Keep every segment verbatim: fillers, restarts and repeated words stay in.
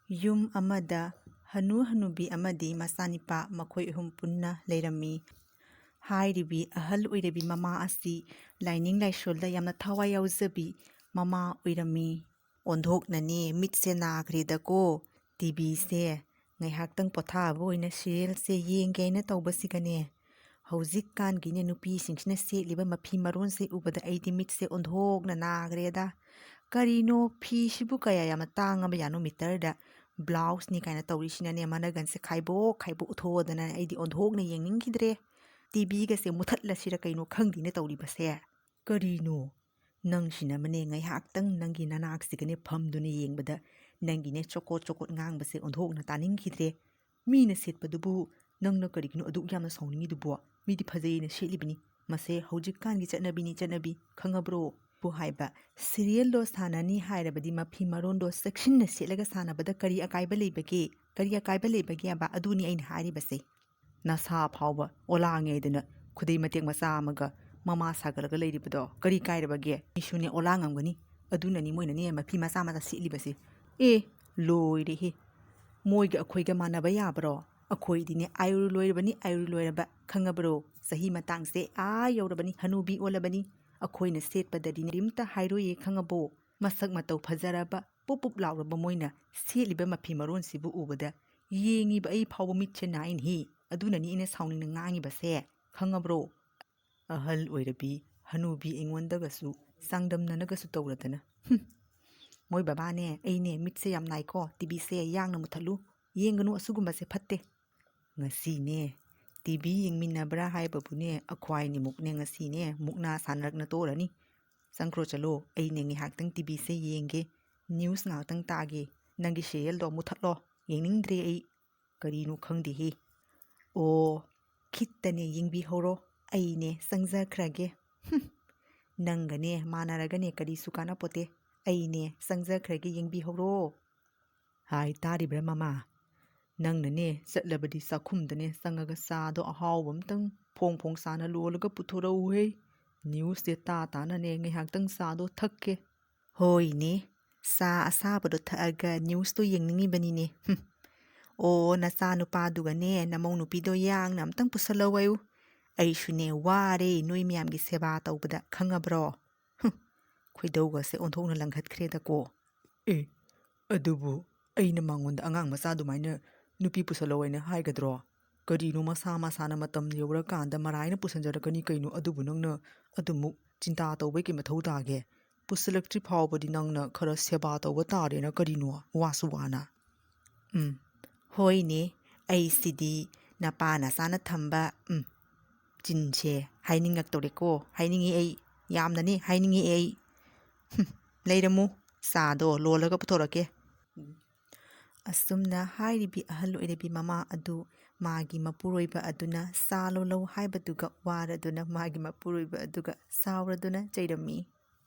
ꯌꯨꯝ ꯑꯃꯗ ꯍꯅꯨ ꯍꯅꯨꯕꯤ ꯑꯃꯗꯤ ꯃꯆꯥꯅꯤꯄꯥ ꯃꯈꯣꯏ ꯑꯍꯨꯝ ꯄꯨꯟꯅ ꯂꯩꯔꯝꯃꯤ꯫ ꯍꯥꯏꯔꯤꯕꯤ ꯑꯍꯜ ꯑꯣꯏꯔꯕꯤ ꯃꯃꯥ ꯑꯁꯤ ꯂꯥꯏꯅꯤꯡ ꯂꯥꯏꯁꯣꯜꯗ ꯌꯥꯝꯅ ꯊꯋꯥꯏ ꯌꯥꯎꯖꯕꯤ ꯃꯃꯥ ꯑꯣꯏꯔꯝꯃꯤ꯫ ꯑꯣꯟꯊꯣꯛꯅꯅꯦ ꯃꯤꯠꯁꯦ ꯅꯥꯈ꯭ꯔꯦꯗꯀꯣ, ꯇꯤꯚꯤꯁꯦ ꯉꯥꯏꯍꯥꯛꯇꯪ ꯄꯣꯊꯥꯕ ꯑꯣꯏꯅ ꯁꯤꯔꯤꯌꯦꯜꯁꯦ ꯌꯦꯡꯒꯦꯅ ꯇꯧꯕꯁꯤꯒꯅꯦ, ꯍꯧꯖꯤꯛꯀꯥꯟꯒꯤꯅꯦ ꯅꯨꯄꯤꯁꯤꯡꯁꯤꯅ ꯁꯦꯠꯂꯤꯕ ꯃꯐꯤ ꯃꯔꯣꯟꯁꯦ ꯎꯕꯗ ꯑꯩꯗꯤ ꯃꯤꯠꯁꯦ ꯑꯣꯟꯊꯣꯛꯅ ꯅꯥꯈ꯭ꯔꯦꯗ꯫ ꯀꯔꯤꯅꯣ ꯐꯤꯁꯤꯕꯨ ꯀꯌꯥ ꯌꯥꯝꯅ ꯇꯥꯡꯉꯕ ꯌꯥꯅꯣ ꯃꯤꯇꯔꯗ, ꯕ꯭ꯂꯥꯎꯁꯅꯤ ꯀꯥꯏꯅ ꯇꯧꯔꯤꯁꯤꯅꯅꯦ ꯃꯅꯒꯟꯁꯦ ꯈꯥꯏꯕꯣꯛ ꯈꯥꯏꯕꯣꯛ ꯎꯊꯣꯛꯑꯗꯅ ꯑꯩꯗꯤ ꯑꯣꯟꯊꯣꯛꯅ ꯌꯦꯡꯅꯤꯡꯈꯤꯗ꯭ꯔꯦ꯫ ꯇꯤꯚꯤꯒꯁꯦ ꯃꯨꯊꯠꯂꯁꯤꯔ ꯀꯩꯅꯣ ꯈꯪꯗꯦꯅꯦ ꯇꯧꯔꯤꯕꯁꯦ꯫ ꯀꯔꯤꯅꯣ? ꯅꯪꯁꯤꯅ ꯑꯃꯅꯦ ꯉꯥꯏꯍꯥꯛꯇꯪ ꯅꯪꯒꯤ ꯅꯅꯥꯛꯁꯤꯒꯅꯦ ꯐꯝꯗꯨꯅ ꯌꯦꯡꯕꯗ ꯅꯪꯒꯤꯅꯦ ꯆꯣꯀꯣꯠ ꯆꯣꯀꯣꯠ ꯉꯥꯡꯕꯁꯦ ꯑꯣꯟꯊꯣꯛꯅ ꯇꯥꯅꯤꯡꯈꯤꯗ꯭ꯔꯦ꯫ ꯃꯤꯅ ꯁꯦꯠꯄꯗꯨꯕꯨ ꯅꯪꯅ ꯀꯔꯤꯒꯤꯅꯣ ꯑꯗꯨꯛ ꯌꯥꯝꯅ ꯁꯥꯎꯅꯤꯡꯉꯤꯗꯨꯕꯣ? ꯃꯤꯗꯤ ꯐꯖꯩꯅ ꯁꯦꯠꯂꯤꯕꯅꯤ꯫ ꯃꯁꯦ ꯍꯧꯖꯤꯛꯀꯥꯟꯒꯤ ꯆꯠꯅꯕꯤꯅꯤ, ꯆꯠꯅꯕꯤ, ꯈꯪꯉꯕ꯭ꯔꯣ? ꯕꯨ ꯍꯥꯏꯕ ꯁꯤꯔꯤꯌꯦꯜꯗꯣ ꯁꯥꯟꯅꯅꯤ ꯍꯥꯏꯔꯕꯗꯤ ꯃꯐꯤ ꯃꯔꯣꯟꯗꯣ ꯆꯦꯛꯁꯤꯟꯅ ꯁꯦꯠꯂꯒ ꯁꯥꯟꯅꯕꯗ ꯀꯔꯤ ꯑꯀꯥꯏꯕ ꯂꯩꯕꯒꯦ? ꯀꯔꯤ ꯑꯀꯥꯏꯕ ꯂꯩꯕꯒꯦꯕ? ꯑꯗꯨꯅꯤ ꯑꯩꯅ ꯍꯥꯏꯔꯤꯕꯁꯦ꯫ ꯅꯁꯥ ꯐꯥꯎꯕ ꯑꯣꯂꯥꯡꯉꯦꯗꯅ ꯈꯨꯗꯩ ꯃꯇꯦꯛ ꯃꯆꯥ ꯑꯃꯒ ꯃꯃꯥ ꯁꯥꯒꯠꯂꯒ ꯂꯩꯔꯤꯕꯗꯣ ꯀꯔꯤ ꯀꯥꯏꯔꯕꯒꯦ? ꯃꯤꯁꯨꯅꯦ ꯑꯣꯂꯥꯡꯉꯝꯒꯅꯤ꯫ ꯑꯗꯨꯅꯅꯤ ꯃꯣꯏꯅꯅꯦ ꯃꯐꯤ ꯃꯆꯥ ꯃꯆꯥ ꯁꯦꯠꯂꯤꯕꯁꯦ꯫ ꯑꯦ, ꯂꯣꯏꯔꯦꯍꯦ꯫ ꯃꯣꯏꯒ ꯑꯩꯈꯣꯏꯒ ꯃꯥꯟꯅꯕ ꯌꯥꯕ꯭ꯔꯣ? ꯑꯩꯈꯣꯏꯗꯤꯅꯦ ꯑꯥꯏꯔꯨ ꯂꯣꯏꯔꯕꯅꯤ, ꯑꯥꯏꯔꯨ ꯂꯣꯏꯔꯕ꯫ ꯈꯪꯉꯕ꯭ꯔꯣ? ꯆꯍꯤ ꯃꯇꯥꯡꯁꯦ ꯑꯥ ꯌꯧꯔꯕꯅꯤ, ꯍꯅꯨꯕꯤ ꯑꯣꯜꯂꯕꯅꯤ꯫ ꯑꯩꯈꯣꯏꯅ ꯁꯦꯠꯄꯗꯗꯤ ꯀꯔꯤꯝꯇ ꯍꯥꯏꯔꯣꯏꯌꯦ, ꯈꯪꯉꯕꯣ? ꯃꯁꯛ ꯃꯇꯧ ꯐꯖꯔꯕ, ꯄꯨꯞ ꯄꯨꯞ ꯂꯥꯎꯔꯕ ꯃꯣꯏꯅ ꯁꯦꯠꯂꯤꯕ ꯃꯐꯤ ꯃꯔꯣꯟꯁꯤꯕꯨ ꯎꯕꯗ ꯌꯦꯡꯉꯤꯕ ꯑꯩ ꯐꯥꯎꯕ ꯃꯤꯠꯁꯦ ꯅꯥꯏꯅꯦꯍꯦ꯫ ꯑꯗꯨꯅꯅꯤ ꯑꯩꯅ ꯁꯥꯎꯅꯤꯡꯅ ꯉꯥꯡꯉꯤꯕꯁꯦ, ꯈꯪꯉꯕ꯭ꯔꯣ? ꯑꯍꯜ ꯑꯣꯏꯔꯕꯤ ꯍꯅꯨꯕꯤ ꯑꯩꯉꯣꯟꯗꯒꯁꯨ ꯆꯥꯡꯗꯝꯅꯅꯒꯁꯨ ꯇꯧꯔꯗꯅ꯫ ꯍꯨꯝ꯫ ꯃꯣꯏ ꯕꯕꯥꯅꯦ, ꯑꯩꯅꯦ ꯃꯤꯠꯁꯦ ꯌꯥꯝ ꯅꯥꯏꯀꯣ, ꯇꯤꯚꯤꯁꯦ ꯌꯥꯡꯅ ꯃꯨꯊꯠꯂꯨ, ꯌꯦꯡꯒꯅꯨ, ꯑꯁꯤꯒꯨꯝꯕꯁꯦ ꯐꯠꯇꯦ꯫ ꯉꯁꯤꯅꯦ ꯇꯤꯚꯤ ꯌꯦꯡꯃꯤꯟꯅꯕ꯭ꯔꯥ ꯍꯥꯏꯕꯕꯨꯅꯦ, ꯑꯩꯈꯣꯏꯅꯤꯃꯨꯛꯅꯦ ꯉꯁꯤꯅꯦ ꯃꯨꯛꯅꯥ ꯁꯥꯟꯅꯔꯛꯅ ꯇꯣꯛꯂꯅꯤ꯫ ꯆꯪꯈ꯭ꯔꯣ ꯆꯠꯂꯣ, ꯑꯩꯅꯦ ꯉꯥꯏꯍꯥꯛꯇꯪ ꯇꯤꯚꯤꯁꯦ ꯌꯦꯡꯒꯦ, ꯅ꯭ꯌꯨꯁ ꯉꯥꯏꯍꯥꯛꯇꯪ ꯇꯥꯒꯦ, ꯅꯪꯒꯤ ꯁꯤꯔꯤꯌꯦꯜꯗꯣ ꯃꯨꯊꯠꯂꯣ, ꯌꯦꯡꯅꯤꯡꯗ꯭ꯔꯦ ꯑꯩ꯫ ꯀꯔꯤꯅꯣ ꯈꯪꯗꯦꯍꯦ꯫ ꯑꯣ, ꯈꯤꯠꯇꯅꯦ ꯌꯦꯡꯕꯤꯍꯧꯔꯣ, ꯑꯩꯅꯦ ꯆꯪꯖꯈ꯭ꯔꯒꯦ꯫ ꯍꯨꯝ, ꯅꯪꯒꯅꯦ ꯃꯥꯟꯅꯔꯒꯅꯦ ꯀꯔꯤꯁꯨ ꯀꯥꯟꯅꯄꯣꯠꯇꯦ, ꯑꯩꯅꯦ ꯆꯪꯖꯈ꯭ꯔꯒꯦ, ꯌꯦꯡꯕꯤꯍꯧꯔꯣ꯫ ꯍꯥꯏ ꯇꯥꯔꯤꯕ꯭ꯔꯥ ꯃꯃꯥ? ꯅꯪꯅꯅꯦ ꯆꯠꯂꯕꯗꯤ ꯆꯥꯛꯈꯨꯝꯗꯅꯦ ꯆꯪꯉꯒ ꯆꯥꯗꯣ ꯑꯍꯥꯎꯕ ꯑꯝꯇꯪ ꯐꯣꯡ ꯐꯣꯡ ꯁꯥꯅ ꯂꯣꯜꯂꯒ ꯄꯨꯊꯣꯔꯛꯎꯍꯦ꯫ ꯅ꯭ꯌꯨꯁꯁꯦ ꯇꯥ ꯇꯥꯅꯅꯦ ꯉꯥꯏꯍꯥꯛꯇꯪ ꯆꯥꯗꯣ ꯊꯛꯀꯦ꯫ ꯍꯣꯏꯅꯦ, ꯆꯥ ꯑꯁꯥꯕꯗꯣ ꯊꯛꯑꯒ ꯅ꯭ꯌꯨꯁꯇꯣ ꯌꯦꯡꯅꯤꯡꯉꯤꯕꯅꯤꯅꯦ꯫ ꯍꯨꯝ꯫ ꯑꯣ, ꯅꯆꯥ ꯅꯨꯄꯥꯗꯨꯒꯅꯦ ꯅꯃꯧ ꯅꯨꯄꯤꯗꯣ ꯌꯥꯡꯅ ꯑꯝꯇꯪ ꯄꯨꯁꯜꯂꯧ ꯍꯥꯏꯌꯨ꯫ ꯑꯩꯁꯨꯅꯦ ꯋꯥꯔꯦ ꯅꯣꯏ ꯃꯌꯥꯝꯒꯤ ꯁꯦꯕꯥ ꯇꯧꯕꯗ, ꯈꯪꯉꯕ꯭ꯔꯣ? ꯍꯨꯝ꯫ ꯈꯣꯏꯗꯧꯒꯁꯦ ꯑꯣꯟꯊꯣꯛꯅ ꯂꯪꯈꯠꯈ꯭ꯔꯦꯗꯀꯣ꯫ ꯑꯦ, ꯑꯗꯨꯕꯨ ꯑꯩꯅ ꯃꯉꯣꯟꯗ ꯑꯉꯥꯡ ꯃꯆꯥ ꯑꯗꯨꯃꯥꯏꯅ ꯅꯨꯄꯤ ꯄꯨꯁꯜꯂꯧ ꯍꯥꯏꯅ ꯍꯥꯏꯒꯗ꯭ꯔꯣ? ꯀꯔꯤꯅꯣ, ꯃꯁꯥ ꯃꯁꯥꯅ ꯃꯇꯝ ꯌꯧꯔꯀꯥꯟꯗ ꯃꯔꯥꯏꯅ ꯄꯨꯁꯟꯖꯔꯛꯀꯅꯤ ꯀꯩꯅꯣ, ꯑꯗꯨꯕꯨ ꯅꯪꯅ ꯑꯗꯨꯃꯨꯛ ꯆꯤꯟꯇꯥ ꯇꯧꯕꯩ ꯀꯩ ꯃꯊꯧ ꯇꯥꯒꯦ? ꯄꯨꯁꯜꯂꯛꯇ꯭ꯔꯤ ꯐꯥꯎꯕꯗꯤ ꯅꯪꯅ ꯈꯔ ꯁꯦꯕꯥ ꯇꯧꯕ ꯇꯥꯔꯦꯅ ꯀꯔꯤꯅꯣ, ꯋꯥꯁꯨ ꯋꯥꯅ꯫ ꯎꯝ, ꯍꯣꯏꯅꯦ, ꯑꯩꯁꯤꯗꯤ ꯅꯄꯥ ꯅꯆꯥꯅ ꯊꯝꯕ, ꯎꯝ, ꯆꯤꯟꯁꯦ ꯍꯥꯏꯅꯤꯡꯉꯛꯇꯧꯔꯦꯀꯣ, ꯍꯥꯏꯅꯤꯡꯉꯤ ꯑꯩ, ꯌꯥꯝꯅꯅꯦ ꯍꯥꯏꯅꯤꯡꯉꯤ ꯑꯩ꯫ ꯍꯨꯝ, ꯂꯩꯔꯝꯃꯨ, ꯆꯥꯗꯣ ꯂꯣꯜꯂꯒ ꯄꯨꯊꯣꯔꯛꯀꯦ꯫ ꯑꯁꯨꯝꯅ ꯍꯥꯏꯔꯤꯕꯤ ꯑꯍꯜ ꯑꯣꯏꯔꯕꯤ ꯃꯃꯥ ꯑꯗꯨ ꯃꯥꯒꯤ ꯃꯄꯨꯔꯣꯏꯕ ꯑꯗꯨꯅ ꯆꯥ ꯂꯣꯜꯂꯧ ꯍꯥꯏꯕꯗꯨꯒ ꯋꯥꯔꯗꯨꯅ ꯃꯥꯒꯤ ꯃꯄꯨꯔꯣꯏꯕ ꯑꯗꯨꯒ ꯁꯥꯎꯔꯗꯨꯅ ꯆꯩꯔꯝꯃꯤ꯫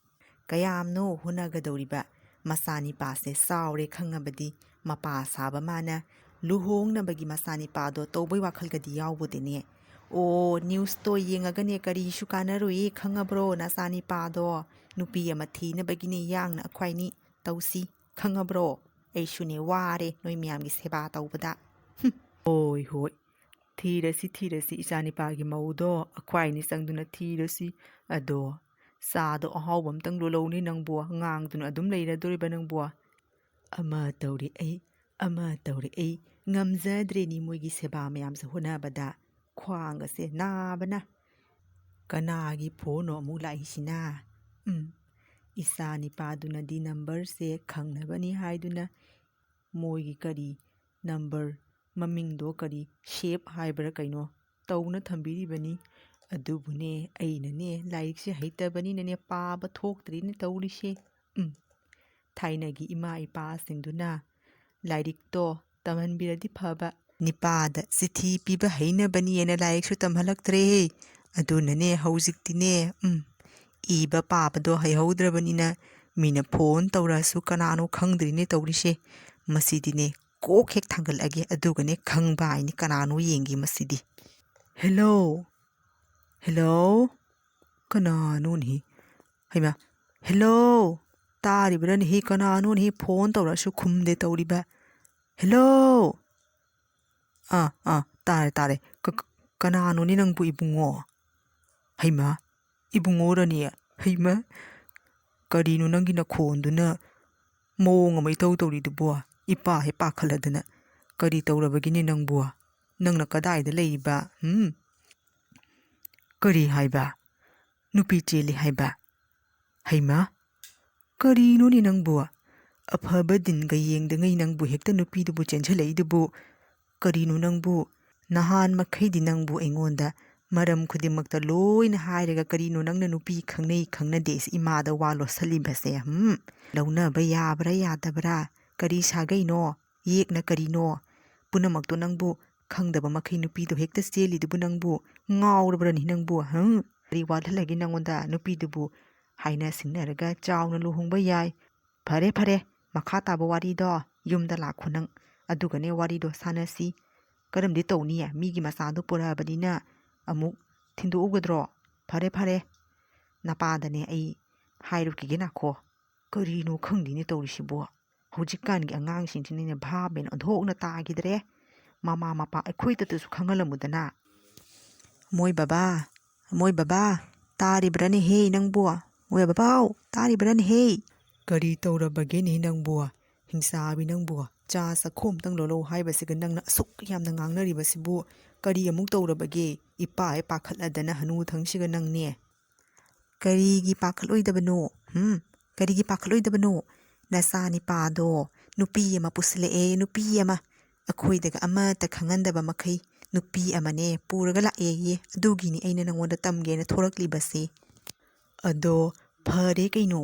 ꯀꯌꯥꯝꯅꯣ ꯍꯣꯠꯅꯒꯗꯧꯔꯤꯕ ꯃꯆꯥꯅꯤꯄꯥꯁꯦ ꯆꯥꯎꯔꯦ ꯈꯪꯉꯕꯗꯤ ꯃꯄꯥ ꯁꯥꯕ ꯃꯥꯅ ꯂꯨꯍꯣꯡꯅꯕꯒꯤ ꯃꯆꯥꯅꯤꯄꯥꯗꯣ ꯇꯧꯕꯩ ꯋꯥꯈꯜꯒꯗꯤ ꯌꯥꯎꯕꯗꯦꯅꯦ꯫ ꯑꯣ, ꯅ꯭ꯌꯨꯁꯇꯣ ꯌꯦꯡꯉꯒꯅꯦ ꯀꯔꯤꯁꯨ ꯀꯥꯟꯅꯔꯣꯏꯌꯦ ꯈꯪꯉꯕ꯭ꯔꯣ? ꯅꯆꯥꯅꯤꯄꯥꯗꯣ ꯅꯨꯄꯤ ꯑꯃ ꯊꯤꯅꯕꯒꯤꯅꯦ ꯌꯥꯡꯅ ꯑꯩꯈꯣꯏꯅꯤ ꯇꯧꯁꯤ ꯈꯪꯉꯕ꯭ꯔꯣ? ꯑꯩꯁꯨꯅꯦ ꯋꯥꯔꯦ ꯅꯣꯏ ꯃꯌꯥꯝꯒꯤ ꯁꯦꯕꯥ ꯇꯧꯕꯗ꯫ ꯍꯨꯝ꯫ ꯍꯣꯏ, ꯍꯣꯏ, ꯊꯤꯔꯁꯤ, ꯊꯤꯔꯁꯤ, ꯏꯆꯥꯅꯤꯄꯥꯒꯤ ꯃꯧꯗꯣ ꯑꯩꯈꯣꯏꯅꯤ ꯆꯪꯗꯨꯅ ꯊꯤꯔꯁꯤ꯫ ꯑꯗꯣ ꯆꯥꯗꯣ ꯑꯍꯥꯎꯕ ꯑꯝꯇꯪ ꯂꯣꯜꯂꯧꯅꯦ ꯅꯪꯕꯨ, ꯉꯥꯡꯗꯨꯅ ꯑꯗꯨꯝ ꯂꯩꯔꯗꯣꯔꯤꯕ ꯅꯪꯕꯨ? ꯑꯃ ꯇꯧꯔꯦ ꯑꯩ, ꯑꯃ ꯇꯧꯔꯦ ꯑꯩ, ꯉꯝꯖꯗ꯭ꯔꯦꯅꯤ ꯃꯣꯏꯒꯤ ꯁꯦꯕꯥ ꯃꯌꯥꯝꯁꯦ ꯍꯣꯠꯅꯕꯗ꯫ ꯈ꯭ꯋꯥꯡ ꯑꯁꯦ ꯅꯥꯕꯅ꯫ ꯀꯅꯥꯒꯤ ꯐꯣꯟꯅꯣ ꯑꯃꯨꯛ ꯂꯥꯛꯏꯁꯤꯅ? ꯎꯝ, ꯏꯆꯥ ꯅꯤꯄꯥꯗꯨꯅꯗꯤ ꯅꯝꯕꯔꯁꯦ ꯈꯪꯅꯕꯅꯤ ꯍꯥꯏꯗꯨꯅ ꯃꯣꯏꯒꯤ ꯀꯔꯤ ꯅꯝꯕꯔ, ꯃꯃꯤꯡꯗꯣ ꯀꯔꯤ ꯁꯦꯞ ꯍꯥꯏꯕ꯭ꯔꯥ ꯀꯩꯅꯣ ꯇꯧꯅ ꯊꯝꯕꯤꯔꯤꯕꯅꯤ꯫ ꯑꯗꯨꯕꯨꯅꯦ, ꯑꯩꯅꯅꯦ ꯂꯥꯏꯔꯤꯛꯁꯦ ꯍꯩꯇꯕꯅꯤꯅꯅꯦ ꯄꯥꯕ ꯊꯣꯛꯇ꯭ꯔꯤꯅꯦ ꯇꯧꯔꯤꯁꯦ꯫ ꯎꯝ, ꯊꯥꯏꯅꯒꯤ ꯏꯃꯥ ꯏꯄꯥꯁꯤꯡꯗꯨꯅ ꯂꯥꯏꯔꯤꯛꯇꯣ ꯇꯝꯍꯟꯕꯤꯔꯗꯤ ꯐꯕ꯫ ꯅꯤꯄꯥꯗ ꯆꯤꯊꯤ ꯄꯤꯕ ꯍꯩꯅꯕꯅꯤꯅ ꯂꯥꯏꯔꯤꯛꯁꯨ ꯇꯝꯍꯜꯂꯛꯇ꯭ꯔꯦꯍꯦ꯫ ꯑꯗꯨꯅꯅꯦ ꯍꯧꯖꯤꯛꯇꯤꯅꯦ, ꯎꯝ, ꯏꯕ ꯄꯥꯕꯗꯣ ꯍꯩꯍꯧꯗ꯭ꯔꯕꯅꯤꯅ ꯃꯤꯅ ꯐꯣꯟ ꯇꯧꯔꯛꯑꯁꯨ ꯀꯅꯥꯅꯣ ꯈꯪꯗ꯭ꯔꯤꯅꯦ ꯇꯧꯔꯤꯁꯦ꯫ ꯃꯁꯤꯗꯤꯅꯦ ꯀꯣꯛ ꯍꯦꯛ ꯊꯥꯡꯒꯠꯂꯛꯑꯒꯦ ꯑꯗꯨꯒꯅꯦ ꯈꯪꯕ ꯍꯥꯏꯅꯤ ꯀꯅꯥꯅꯣ ꯌꯦꯡꯒꯦ ꯃꯁꯤꯗꯤ꯫ ꯍꯦꯜꯂꯣ? ꯍꯦꯜꯂꯣ? ꯀꯅꯥꯅꯣꯅꯦꯍꯦ? ꯍꯩꯃꯥ, ꯍꯦꯜꯂꯣ? ꯇꯥꯔꯤꯕ꯭ꯔꯥꯅꯦꯍꯦ? ꯀꯅꯥꯅꯣꯅꯦꯍꯦ ꯐꯣꯟ ꯇꯧꯔꯁꯨ ꯈꯨꯝꯗꯦ ꯇꯧꯔꯤꯕ? ꯍꯦꯜꯂꯣ? ꯑꯥ, ꯑꯥ, ꯇꯥꯔꯦ, ꯇꯥꯔꯦ꯫ ꯀ-, ꯀ-, ꯀꯅꯥꯅꯣꯅꯦ ꯅꯪꯕꯨ ꯏꯕꯨꯡꯉꯣ? ꯍꯩꯃꯥ, ꯏꯕꯨꯡꯉꯣꯔꯅꯦ? ꯍꯩꯃꯥ, ꯀꯔꯤꯅꯣ ꯅꯪꯒꯤ ꯅꯈꯣꯟꯗꯨꯅ ꯃꯑꯣꯡ ꯑꯃ ꯏꯇꯧ ꯇꯧꯔꯤꯗꯨꯕꯣ? ꯏꯄꯥ ꯍꯦꯛ ꯄꯥꯈꯠꯂꯗꯅ꯫ ꯀꯔꯤ ꯇꯧꯔꯕꯒꯤꯅꯦ ꯅꯪꯕꯨ? ꯅꯪꯅ ꯀꯗꯥꯏꯗ ꯂꯩꯔꯤꯕ? ꯎꯝ? ꯀꯔꯤ ꯍꯥꯏꯕ? ꯅꯨꯄꯤ ꯆꯦꯜꯂꯤ ꯍꯥꯏꯕ? ꯍꯩꯃꯥ, ꯀꯔꯤꯅꯣꯅꯦ ꯅꯪꯕꯨ? ꯑꯐꯕ ꯗꯤꯟꯒ ꯌꯦꯡꯗꯉꯩ ꯅꯪꯕꯨ ꯍꯦꯛꯇ ꯅꯨꯄꯤꯗꯨꯕꯨ ꯆꯦꯟꯁꯤꯜꯂꯛꯏꯗꯨꯕꯨ? ꯀꯔꯤꯅꯣ ꯅꯪꯕꯨ? ꯅꯍꯥꯟ ꯃꯈꯩꯗꯤ ꯅꯪꯕꯨ ꯑꯩꯉꯣꯟꯗ ꯃꯔꯝ ꯈꯨꯗꯤꯡꯃꯛꯇ ꯂꯣꯏꯅ ꯍꯥꯏꯔꯒ ꯀꯔꯤꯅꯣ ꯅꯪꯅ ꯅꯨꯄꯤ ꯈꯪꯅꯩ ꯈꯪꯅꯗꯦ ꯏꯃꯥꯗ ꯋꯥ ꯂꯣꯠꯁꯜꯂꯤꯕꯁꯦ? ꯍꯝ? ꯂꯧꯅꯕ ꯌꯥꯕ꯭ꯔꯥ ꯌꯥꯗꯕ꯭ꯔꯥ? ꯀꯔꯤ ꯁꯥꯒꯩꯅꯣ? ꯌꯦꯛꯅ ꯀꯔꯤꯅꯣ? ꯄꯨꯝꯅꯃꯛꯇꯣ ꯅꯪꯕꯨ ꯈꯪꯗꯕ ꯃꯈꯩ ꯅꯨꯄꯤꯗꯣ ꯍꯦꯛꯇ ꯆꯦꯜꯂꯤꯗꯨꯕꯨ ꯅꯪꯕꯨ ꯉꯥꯎꯔꯕ꯭ꯔꯅꯤ ꯅꯪꯕꯨ? ꯍꯪ? ꯀꯔꯤ ꯋꯥꯠꯍꯜꯂꯒꯦ ꯅꯪꯉꯣꯟꯗ? ꯅꯨꯄꯤꯗꯨꯕꯨ ꯍꯥꯏꯅ ꯁꯤꯡꯅꯔꯒ ꯆꯥꯎꯅ ꯂꯨꯍꯣꯡꯕ ꯌꯥꯏ꯫ ꯐꯔꯦ, ꯐꯔꯦ, ꯃꯈꯥ ꯇꯥꯕ ꯋꯥꯔꯤꯗꯣ ꯌꯨꯝꯗ ꯂꯥꯛꯈꯣ ꯅꯪ, ꯑꯗꯨꯒꯅꯦ ꯋꯥꯔꯤꯗꯣ ꯁꯥꯟꯅꯁꯤ꯫ ꯀꯔꯝꯗꯤ ꯇꯧꯅꯤ? ꯃꯤꯒꯤ ꯃꯆꯥꯗꯣ ꯄꯨꯔꯛꯑꯕꯅꯤꯅ ꯑꯃꯨꯛ ꯊꯤꯟꯗꯣꯛꯎꯒꯗ꯭ꯔꯣ? ꯐꯔꯦ, ꯐꯔꯦ, ꯅꯄꯥꯗꯅꯦ ꯑꯩ ꯍꯥꯏꯔꯨꯈꯤꯒꯦ ꯅꯥꯈꯣ꯫ ꯀꯔꯤꯅꯣ ꯈꯪꯗꯦꯅꯦ ꯇꯧꯔꯤꯁꯤꯕꯣ? ꯍꯧꯖꯤꯛꯀꯥꯟꯒꯤ ꯑꯉꯥꯡꯁꯤꯡꯁꯤꯅꯅꯦ ꯚꯥꯞ ꯃꯦꯟ ꯑꯣꯟꯊꯣꯛꯅ ꯇꯥꯈꯤꯗ꯭ꯔꯦ꯫ ꯃꯃꯥ ꯃꯄꯥ ꯑꯩꯈꯣꯏꯗꯇꯁꯨ ꯈꯪꯍꯜꯂꯝꯃꯨꯗꯅ꯫ ꯃꯣꯏ ꯕꯕꯥ, ꯃꯣꯏ ꯕꯕꯥ, ꯇꯥꯔꯤꯕ꯭ꯔꯥꯅꯦꯍꯦ ꯅꯪꯕꯨ? ꯃꯣꯏ ꯕꯕꯥꯎ, ꯇꯥꯔꯤꯕ꯭ꯔꯥꯅꯦꯍꯦ? ꯀꯔꯤ ꯇꯧꯔꯕꯒꯦꯅꯦ ꯅꯪꯕꯨ? ꯍꯤꯡꯆꯥꯕꯤ ꯅꯪꯕꯨ, ꯆꯥ ꯆꯥꯛꯈꯣꯝ ꯑꯝꯇꯪ ꯂꯣꯜꯂꯧ ꯍꯥꯏꯕꯁꯤꯒ ꯅꯪꯅ ꯑꯁꯨꯛ ꯌꯥꯝꯅ ꯉꯥꯡꯅꯔꯤꯕꯁꯤꯕꯨ ꯀꯔꯤ ꯑꯃꯨꯛ ꯇꯧꯔꯕꯒꯦ? ꯏꯄꯥ ꯍꯦꯛ ꯄꯥꯈꯠꯂꯗꯅ ꯍꯅꯨ ꯊꯪꯁꯤꯒ ꯅꯪꯅꯦ꯫ ꯀꯔꯤꯒꯤ ꯄꯥꯈꯠꯂꯣꯏꯗꯕꯅꯣ? ꯍꯨꯝ? ꯀꯔꯤꯒꯤ ꯄꯥꯈꯠꯂꯣꯏꯗꯕꯅꯣ? ꯅꯆꯥ ꯅꯤꯄꯥꯗꯣ ꯅꯨꯄꯤ ꯑꯃ ꯄꯨꯁꯤꯜꯂꯛꯑꯦ, ꯅꯨꯄꯤ ꯑꯃ꯫ ꯑꯩꯈꯣꯏꯗꯒ ꯑꯃꯠꯇ ꯈꯪꯍꯟꯗꯕ ꯃꯈꯩ ꯅꯨꯄꯤ ꯑꯃꯅꯦ ꯄꯨꯔꯒ ꯂꯥꯛꯑꯦꯌꯦ꯫ ꯑꯗꯨꯒꯤꯅꯤ ꯑꯩꯅ ꯅꯉꯣꯟꯗ ꯇꯝꯒꯦꯅ ꯊꯣꯔꯛꯂꯤꯕꯁꯦ꯫ ꯑꯗꯣ ꯐꯔꯦ ꯀꯩꯅꯣ,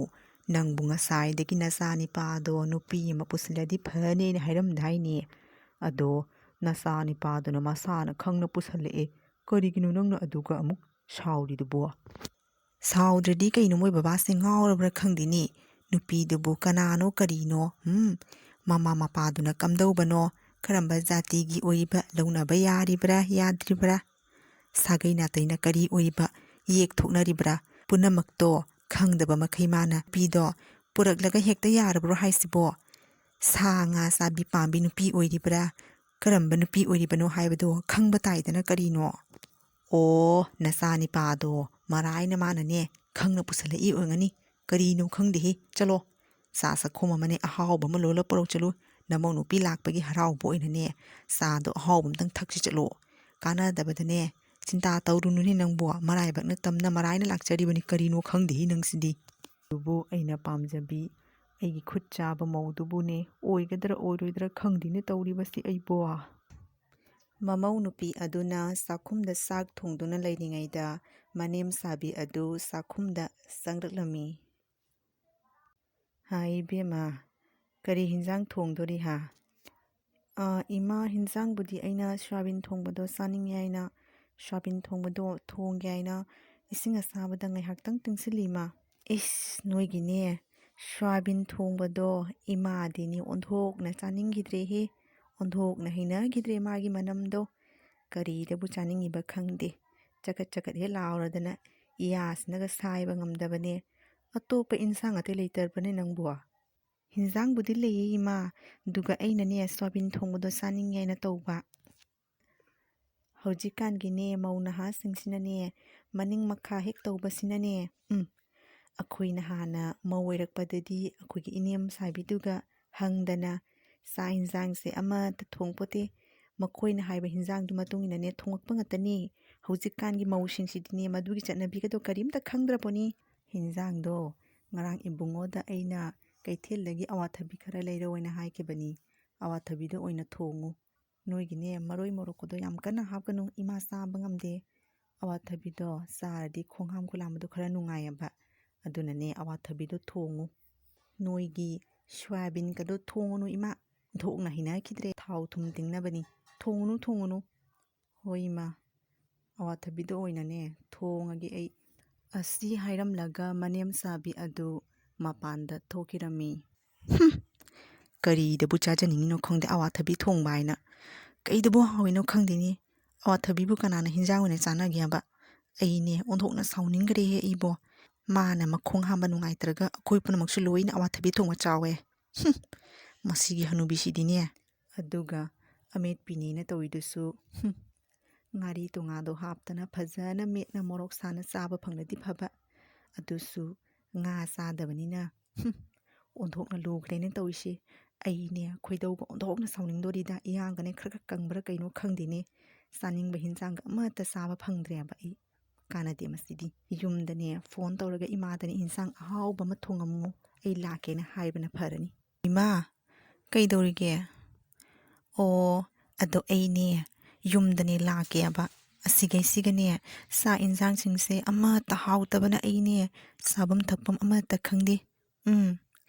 ꯅꯪꯕꯨ ꯉꯁꯥꯏꯗꯒꯤ ꯅꯆꯥ ꯅꯤꯄꯥꯗꯣ ꯅꯨꯄꯤ ꯑꯃ ꯄꯨꯁꯤꯜꯂꯗꯤ ꯐꯅꯦꯅ ꯍꯥꯏꯔꯝꯗꯥꯏꯅꯦ꯫ ꯑꯗꯣ ꯅꯆꯥ ꯅꯤꯄꯥꯗꯨꯅ ꯃꯁꯥꯅ ꯈꯪꯅ ꯄꯨꯁꯜꯂꯛꯑꯦ꯫ ꯀꯔꯤꯒꯤꯅꯣ ꯅꯪꯅ ꯑꯗꯨꯒ ꯑꯃꯨꯛ ꯁꯥꯎꯔꯤꯗꯨꯕꯣ? ꯁꯥꯎꯗ꯭ꯔꯗꯤ ꯀꯩꯅꯣ, ꯃꯣꯏ ꯕꯕꯥꯁꯦ ꯉꯥꯎꯔꯕ꯭ꯔꯥ ꯈꯪꯗꯦꯅꯦ꯫ ꯅꯨꯄꯤꯗꯨꯕꯨ ꯀꯅꯥꯅꯣ ꯀꯔꯤꯅꯣ? ꯎꯝ? ꯃꯃꯥ ꯃꯄꯥꯗꯨꯅ ꯀꯝꯗꯧꯕꯅꯣ? ꯀꯔꯝꯕ ꯖꯥꯇꯤꯒꯤ ꯑꯣꯏꯔꯤꯕ? ꯂꯧꯅꯕ ꯌꯥꯔꯤꯕ꯭ꯔꯥ ꯌꯥꯗ꯭ꯔꯤꯕ꯭ꯔꯥ? ꯁꯥꯒꯩ ꯅꯥꯇꯩꯅ ꯀꯔꯤ ꯑꯣꯏꯔꯤꯕ? ꯌꯦꯛ ꯊꯣꯛꯅꯔꯤꯕ꯭ꯔꯥ? ꯄꯨꯝꯅꯃꯛꯇꯣ ꯈꯪꯗꯕ ꯃꯈꯩ ꯃꯥꯅ ꯅꯨꯄꯤꯗꯣ ꯄꯨꯔꯛꯂꯒ ꯍꯦꯛꯇ ꯌꯥꯔꯕ꯭ꯔꯣ ꯍꯥꯏꯁꯤꯕꯣ? ꯁꯥ ꯉꯥ ꯆꯥꯕꯤ ꯄꯥꯝꯕꯤ ꯅꯨꯄꯤ ꯑꯣꯏꯔꯤꯕ꯭ꯔꯥ? ꯀꯔꯝꯕ ꯅꯨꯄꯤ ꯑꯣꯏꯔꯤꯕꯅꯣ ꯍꯥꯏꯕꯗꯣ ꯈꯪꯕ ꯇꯥꯏꯗꯅ ꯀꯔꯤꯅꯣ? ꯑꯣ, ꯅꯆꯥ ꯅꯤꯄꯥꯗꯣ ꯃꯔꯥꯏꯅ ꯃꯥꯅꯅꯦ ꯈꯪꯅ ꯄꯨꯁꯜꯂꯛꯏ ꯑꯣꯏꯔꯝꯒꯅꯤ꯫ ꯀꯔꯤꯅꯣ ꯈꯪꯗꯦꯍꯦ꯫ ꯆꯠꯂꯣ, ꯆꯥ ꯆꯥꯛꯈꯨꯝ ꯑꯃꯅꯦ ꯑꯍꯥꯎꯕ ꯑꯃ ꯂꯣꯜꯂ ꯄꯨꯔꯛꯎ ꯆꯠꯂꯨ꯫ ꯅꯃꯧ ꯅꯨꯄꯤ ꯂꯥꯛꯄꯒꯤ ꯍꯔꯥꯎꯕ ꯑꯣꯏꯅꯅꯦ ꯆꯥꯗꯣ ꯑꯍꯥꯎꯕ ꯑꯝꯇꯪ ꯊꯛꯁꯤ ꯆꯠꯂꯣ꯫ ꯀꯥꯟꯅꯗꯕꯗꯅꯦ ꯆꯤꯟꯇꯥ ꯇꯧꯔꯨꯅꯨꯅꯦ ꯅꯪꯕꯨ꯫ ꯃꯔꯥꯏꯕꯛꯅ ꯇꯝꯅ ꯃꯔꯥꯏꯅ ꯂꯥꯛꯆꯔꯤꯕꯅꯤ꯫ ꯀꯔꯤꯅꯣ ꯈꯪꯗꯦꯍꯦ ꯅꯪꯁꯤꯗꯤ꯫ ꯑꯗꯨꯕꯨ ꯑꯩꯅ ꯄꯥꯝꯖꯕꯤ ꯑꯩꯒꯤ ꯈꯨꯠ ꯆꯥꯕ ꯃꯧꯗꯨꯕꯨꯅꯦ ꯑꯣꯏꯒꯗ꯭ꯔꯥ ꯑꯣꯏꯔꯣꯏꯗ꯭ꯔꯥ ꯈꯪꯗꯦꯅꯦ ꯇꯧꯔꯤꯕꯁꯤ ꯑꯩꯕꯣ꯫ ꯃꯃꯧ ꯅꯨꯄꯤ ꯑꯗꯨꯅ ꯆꯥꯛꯈꯨꯝꯗ ꯆꯥꯛ ꯊꯣꯡꯗꯨꯅ ꯂꯩꯔꯤꯉꯩꯗ ꯃꯅꯦꯝ ꯁꯥꯕꯤ ꯑꯗꯨ ꯆꯥꯛꯈꯨꯝꯗ ꯆꯪꯂꯛꯂꯝꯃꯤ꯫ ꯍꯥꯏ ꯏꯕꯦꯝꯃ, ꯀꯔꯤ ꯍꯤꯟꯖꯥꯡ ꯊꯣꯡꯗꯣꯔꯤ ꯍꯥ? ꯑꯥ, ꯏꯃꯥ, ꯍꯤꯟꯖꯥꯡꯕꯨꯗꯤ ꯑꯩꯅ ꯁꯣꯌꯥꯕꯤꯟ ꯊꯣꯡꯕꯗꯣ ꯆꯥꯅꯤꯡꯉꯦ ꯍꯥꯏꯅ ꯁꯣꯌꯥꯕꯤꯟ ꯊꯣꯡꯕꯗꯣ ꯊꯣꯡꯒꯦ ꯍꯥꯏꯅ ꯏꯁꯤꯡ ꯑꯁꯥꯕꯗ ꯉꯥꯏꯍꯥꯛꯇꯪ ꯇꯤꯡꯁꯤꯜꯂꯤ, ꯏꯃꯥ꯫ ꯏꯁ, ꯅꯣꯏꯒꯤꯅꯦ ꯁꯣꯌꯥꯕꯤꯟ ꯊꯣꯡꯕꯗꯣ ꯏꯃꯥꯗꯤꯅꯦ ꯑꯣꯟꯊꯣꯛꯅ ꯆꯥꯅꯤꯡꯈꯤꯗ꯭ꯔꯦꯍꯦ꯫ ꯑꯣꯟꯊꯣꯛꯅ ꯍꯩꯅꯈꯤꯗ꯭ꯔꯦ ꯃꯥꯒꯤ ꯃꯅꯝꯗꯣ꯫ ꯀꯔꯤꯗꯕꯨ ꯆꯥꯅꯤꯡꯉꯤꯕ ꯈꯪꯗꯦ꯫ ꯆꯀꯠ ꯆꯀꯠ ꯍꯦꯛ ꯂꯥꯎꯔꯗꯅ ꯏꯌꯥꯁꯤꯅꯒ ꯁꯥꯏꯕ ꯉꯝꯗꯕꯅꯦ꯫ ꯑꯇꯣꯞꯄ ꯏꯟꯁꯥꯡ ꯑꯇꯩ ꯂꯩꯇ꯭ꯔꯕꯅꯦ ꯅꯪꯕꯨ? ꯍꯤꯟꯖꯥꯡꯕꯨꯗꯤ ꯂꯩꯌꯦ ꯏꯃꯥ, ꯑꯗꯨꯒ ꯑꯩꯅꯅꯦ ꯁꯣꯌꯥꯕꯤꯟ ꯊꯣꯡꯕꯗꯣ ꯆꯥꯅꯤꯡꯉꯦ ꯍꯥꯏꯅ ꯇꯧꯕ꯫ ꯍꯧꯖꯤꯛꯀꯥꯟꯒꯤꯅꯦ ꯃꯧ ꯅꯍꯥꯁꯤꯡꯁꯤꯅꯅꯦ ꯃꯅꯤꯡ ꯃꯈꯥ ꯍꯦꯛ ꯇꯧꯕꯁꯤꯅꯅꯦ, ꯎꯝ, ꯑꯩꯈꯣꯏꯅ ꯍꯥꯟꯅ ꯃꯧ ꯑꯣꯏꯔꯛꯄꯗꯗꯤ ꯑꯩꯈꯣꯏꯒꯤ ꯏꯅꯦꯝ ꯁꯥꯕꯤꯗꯨꯒ ꯍꯪꯗꯅ ꯆꯥꯛ ꯍꯤꯟꯖꯥꯡꯁꯦ ꯑꯃꯠꯇ ꯊꯣꯡꯄꯣꯠꯇꯦ꯫ ꯃꯈꯣꯏꯅ ꯍꯥꯏꯕ ꯍꯤꯟꯖꯥꯡꯗꯨ ꯃꯇꯨꯡ ꯏꯟꯅꯅꯦ ꯊꯣꯡꯉꯛꯄ ꯉꯥꯛꯇꯅꯤ꯫ ꯍꯧꯖꯤꯛꯀꯥꯟꯒꯤ ꯃꯧꯁꯤꯡꯁꯤꯗꯤꯅꯦ ꯃꯗꯨꯒꯤ ꯆꯠꯅꯕꯤꯒꯗꯣ ꯀꯔꯤꯝꯇ ꯈꯪꯗ꯭ꯔꯕꯣꯅꯤ꯫ ꯍꯤꯟꯖꯥꯡꯗꯣ ꯉꯔꯥꯡ ꯏꯕꯨꯡꯉꯣꯗ ꯑꯩꯅ ꯀꯩꯊꯦꯜꯗꯒꯤ ꯑꯋꯥꯊꯕꯤ ꯈꯔ ꯂꯩꯔꯛꯑꯣꯅ ꯍꯥꯏꯈꯤꯕꯅꯤ꯫ ꯑꯋꯥꯊꯕꯤꯗꯣ ꯑꯣꯏꯅ ꯊꯣꯡꯉꯨ꯫ ꯅꯣꯏꯒꯤꯅꯦ ꯃꯔꯣꯏ ꯃꯣꯔꯣꯛꯀꯗꯣ ꯌꯥꯝ ꯀꯟꯅ ꯍꯥꯞꯀꯅꯨ, ꯏꯃꯥ ꯆꯥꯕ ꯉꯝꯗꯦ꯫ ꯑꯋꯥꯊꯕꯤꯗꯣ ꯆꯥꯔꯗꯤ ꯈꯣꯡ ꯍꯥꯝ ꯈꯨꯂꯥꯝꯕꯗꯣ ꯈꯔ ꯅꯨꯡꯉꯥꯏꯑꯕ꯫ ꯑꯗꯨꯅꯅꯦ ꯑꯋꯥꯊꯕꯤꯗꯣ ꯊꯣꯡꯉꯨ꯫ ꯅꯣꯏꯒꯤ ꯁꯣꯌꯥꯕꯤꯟꯒꯗꯣ ꯊꯣꯡꯉꯨꯅꯨ ꯏꯃꯥ, ꯑꯣꯟꯊꯣꯛꯅ ꯍꯩꯅꯈꯤꯗ꯭ꯔꯦ꯫ ꯊꯥꯎ ꯊꯨꯝ ꯇꯤꯡꯅꯕꯅꯤ꯫ ꯊꯣꯡꯉꯨꯅꯨ, ꯊꯣꯡꯉꯨꯅꯨ꯫ ꯍꯣꯏ ꯏꯃꯥ, ꯑꯋꯥꯊꯕꯤꯗꯣ ꯑꯣꯏꯅꯅꯦ ꯊꯣꯡꯉꯒꯦ ꯑꯩ꯫ ꯑꯁꯤ ꯍꯥꯏꯔꯝꯂꯒ ꯃꯅꯦꯝ ꯁꯥꯕꯤ ꯑꯗꯨ ꯃꯄꯥꯟꯗ ꯊꯣꯛꯈꯤꯔꯝꯃꯤ꯫ ꯍꯨꯝ, ꯀꯔꯤꯗꯕꯨ ꯆꯥꯖꯅꯤꯡꯉꯤꯅꯣ ꯈꯪꯗꯦ ꯑꯋꯥꯊꯕꯤ ꯊꯣꯡꯕ ꯍꯥꯏꯅ꯫ ꯀꯩꯗꯕꯨ ꯍꯥꯎꯏꯅꯣ ꯈꯪꯗꯦꯅꯦ꯫ ꯑꯋꯥꯊꯕꯤꯕꯨ ꯀꯅꯥꯅ ꯍꯤꯟꯖꯥꯡ ꯑꯣꯏꯅ ꯆꯥꯅꯒꯦ ꯍꯥꯏꯕ? ꯑꯩꯅꯦ ꯑꯣꯟꯊꯣꯛꯅ ꯁꯥꯎꯅꯤꯡꯈ꯭ꯔꯦꯍꯦ ꯑꯩꯕꯣ꯫ ꯃꯥꯅ ꯃꯈꯣꯡ ꯍꯥꯝꯕ ꯅꯨꯡꯉꯥꯏꯇ꯭ꯔꯒ ꯑꯩꯈꯣꯏ ꯄꯨꯝꯅꯃꯛꯁꯨ ꯂꯣꯏꯅ ꯑꯋꯥꯊꯕꯤ ꯊꯣꯡꯕ ꯆꯥꯎꯋꯦ꯫ ꯍꯨꯝ, ꯃꯁꯤꯒꯤ ꯍꯅꯨꯕꯤꯁꯤꯗꯤꯅꯦ꯫ ꯑꯗꯨꯒ ꯑꯃꯦꯠꯄꯤꯅꯦꯅ ꯇꯧꯔꯤꯗꯨꯁꯨ, ꯍꯨꯝ, ꯉꯥꯔꯤ ꯇꯣꯉꯥꯗꯣ ꯍꯥꯞꯇꯅ ꯐꯖꯅ ꯃꯦꯠꯅ ꯃꯣꯔꯣꯛ ꯁꯥꯅ ꯆꯥꯕ ꯐꯪꯂꯗꯤ ꯐꯕ꯫ ꯑꯗꯨꯁꯨ ꯉꯥ ꯆꯥꯗꯕꯅꯤꯅ, ꯍꯨꯝ, ꯑꯣꯟꯊꯣꯛꯅ ꯂꯨꯈ꯭ꯔꯦꯅꯦ ꯇꯧꯔꯤꯁꯦ꯫ ꯑꯩꯅꯦ ꯈꯣꯏꯗꯧꯒ ꯑꯣꯟꯊꯣꯛꯅ ꯁꯥꯎꯅꯤꯡꯗꯣꯔꯤꯗ, ꯏꯌꯥꯡꯒꯅꯦ ꯈꯔ ꯈꯔ ꯀꯪꯕ꯭ꯔꯥ ꯀꯩꯅꯣ ꯈꯪꯗꯦꯅꯦ꯫ ꯆꯥꯅꯤꯡꯕ ꯍꯤꯟꯖꯥꯡꯒ ꯑꯃꯠꯇ ꯆꯥꯕ ꯐꯪꯗ꯭ꯔꯦꯕ ꯑꯩ꯫ ꯀꯥꯟꯅꯗꯦ ꯃꯁꯤꯗꯤ꯫ ꯌꯨꯝꯗꯅꯦ ꯐꯣꯟ ꯇꯧꯔꯒ ꯏꯃꯥꯗꯅꯦ ꯏꯟꯁꯥꯡ ꯑꯍꯥꯎꯕ ꯑꯃ ꯊꯣꯡꯉꯝꯃꯨ, ꯑꯩ ꯂꯥꯛꯀꯦꯅ ꯍꯥꯏꯕꯅ ꯐꯔꯅꯤ꯫ "ꯏꯃꯥ, ꯀꯩꯗꯧꯔꯤꯒꯦ?" "ꯑꯣ, ꯑꯗꯣ ꯑꯩꯅꯦ ꯌꯨꯝꯗꯅꯦ ꯂꯥꯛꯀꯦꯕ꯫ ꯑꯁꯤꯈꯩꯁꯤꯒꯅꯦ ꯆꯥꯛ ꯏꯟꯁꯥꯡꯁꯤꯡꯁꯦ ꯑꯃꯠꯇ ꯍꯥꯎꯇꯕꯅ ꯑꯩꯅꯦ ꯆꯥꯐꯝ ꯊꯛꯐꯝ ꯑꯃꯠꯇ ꯈꯪꯗꯦ꯫ ꯎꯝ,